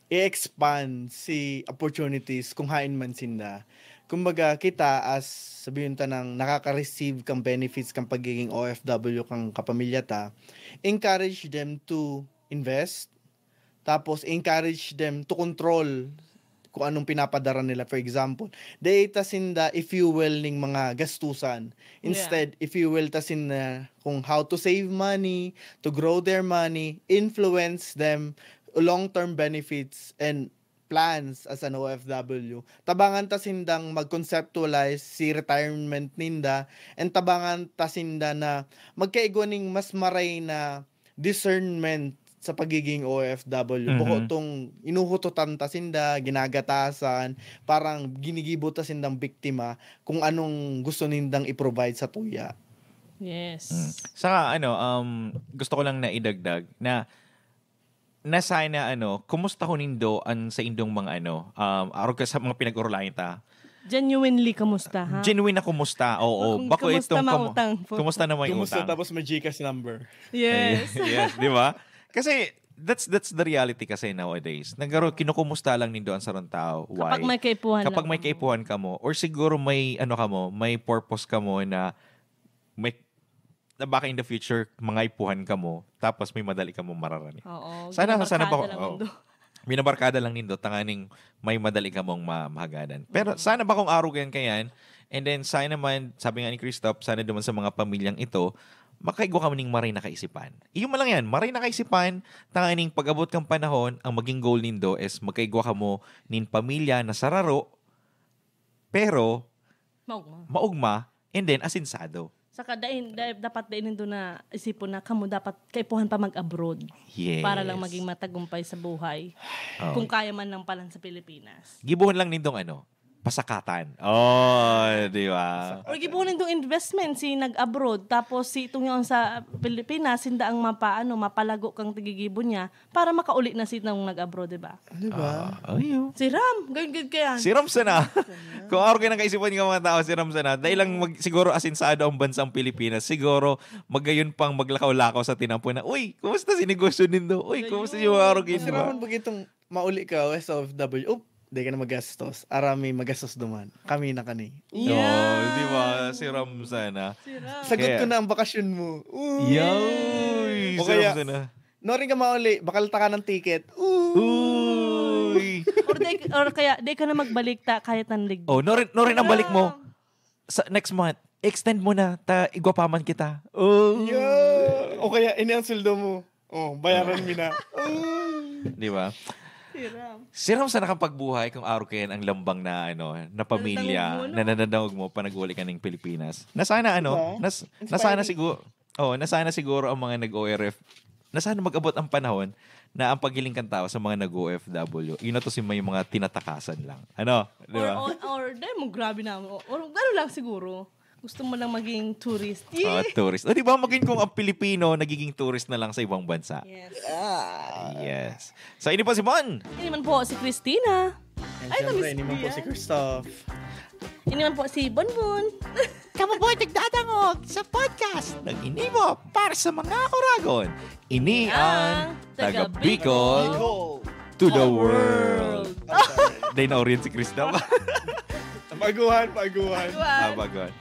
i-expand si opportunities kung hain man sinda. Kumbaga, kita as, sabihin ta nang nakaka-receive kang benefits kang pagiging O F W kang kapamilya ta, encourage them to invest, tapos encourage them to control kung anong pinapadara nila. For example, dai ta sinda i-fuel ning mga gastusan. Instead, i-fuel ta sinda kung how to save money, to grow their money, influence them, long-term benefits, and plans as an O F W. Tabangan ta sindang mag-conceptualize si retirement ninda, and tabangan ta sinda na magkaigwa ning mas maray na discernment sa pagiging O F W. Mhm. Bako tong inuhutotan ta sinda, ginagatasan, parang ginigibo ta sindang biktima kung anong gusto nindang i-provide sa tuya. Yes. Mm. Saka ano, um, gusto ko lang na idagdag na na sana ano, kumusta ho nindo ang sa indong mga ano, um, arog ka sa mga pinag-orolayan ta. Genuinely, kumusta, ha? Genuine na kumusta, oo. Kung Bako kumusta itong ma kamu- utang po. Kumusta na may Kumusta utang? Tapos may Gcash number. Yes. Yes, di ba? Kasi that's that's the reality kasi nowadays. Nagaro kinukumusta lang nindo ang sarong tao. Why? Kapag may kaipuhan Kapag lang may kamo. kaipuhan kamo or siguro may ano kamo, may purpose kamo na may na baka in the future mangaipuhan kamo tapos may madali kamo mararani. Oo. Sana sana Ginabarkada ba lang oh, mundo. Binabarkada lang nindo tanganing may madali kamong ma- mahagadan. Pero sana ba kung arog yan kayan? And then sana man, sabi nga ni Christoph, sana duman sa mga pamilyang ito, makaigwa kamo ning maray na kaisipan. Iyo man lang yan, maray na kaisipan, tanganing pag-abot kang panahon, ang maging goal nindo is makaigwa kamo nin pamilya na sararo, pero Maugma. maugma, and then asinsado. Saka dahil, dahil dapat dahil nindo na isipon na kamo dapat kaipuhan pa mag-abroad Yes. para lang maging matagumpay sa buhay. Oh. Kung kaya man lang palan sa Pilipinas. Gibuhon lang nindong ano, pasakatan. Oh, di ba? Or gibuhon nindong investment si nag-abroad, tapos si itong yung sa Pilipinas, hindi ang mapaano, mapalago kang tigigibo niya para makauli na si itong nag-abroad, di ba? Di ba? Ah, ayun. Si Ram, ganyan, ganyan kaya. Si Ram sana. Kung araw kayo nakaisipan ng mga tao, si Ram sana. Dahil lang mag, siguro asinsado ang bansang Pilipinas, siguro magayon pang maglakaw-lakaw sa tinampo na, "Uy, kumusta si negosyo nindo? Uy, kumusta yung araw kayo?" Mas raman pag itong mauli ka, S O F W, up, di ka na magastos. Arami magastos duman. Kami na kani. Oo, di ba? Si Ram sana. Sagot Kaya- ko na ang bakasyon mo. Uy. Yoy! O Si kaya- Ram sana. Noring ka mauli, bakal ta ka ng ticket. Uy. Uy! Or, di, or kaya, di ka na magbalik ta kahit ang ligdi. Oh, norin, norin ang balik mo. Sa next month, extend mo na, ta igwapaman kita. Oh. Yeah. O kaya, ini ang sweldo mo. Oh, bayaran mo na. Uy. Di ba? Si Ram. Si Ram sana kang pagbuhay kung araw kayan ang lambang na ano, na pamilya, Nadadangog mo, no? na nadadangog mo pa nag-uli ka ng Pilipinas. Na sana ano, Diba? nas, na sana Inspiring. siguro, oh, na sana siguro ang mga nag-O R F, na sana mag-abot ang panahon na ang paghiling kang tao sa mga nag-O F W, yun na to si may mga tinatakasan lang. Ano? Di Or, ba? or, or, dahil mo grabe na mo. Or ano lang siguro. Gusto mo lang maging tourist. Ah, tourist. O di ba maging kung ang Pilipino nagiging tourist na lang sa ibang bansa? Yes. Yes. So, ini po si Mon. Ini man po si Christina. And Ay, syempre, namiss ini man ko po si yan. Christoph. Ini man po si Bonbon. Kamo po nagdadangog sa podcast ng Ini Mo para sa mga Kuragon. Ini ang Ang Taga Taga Bicol Goal. to the World. Dahil na-orient si Christoph. Baguhan, baguhan. Ah, bago.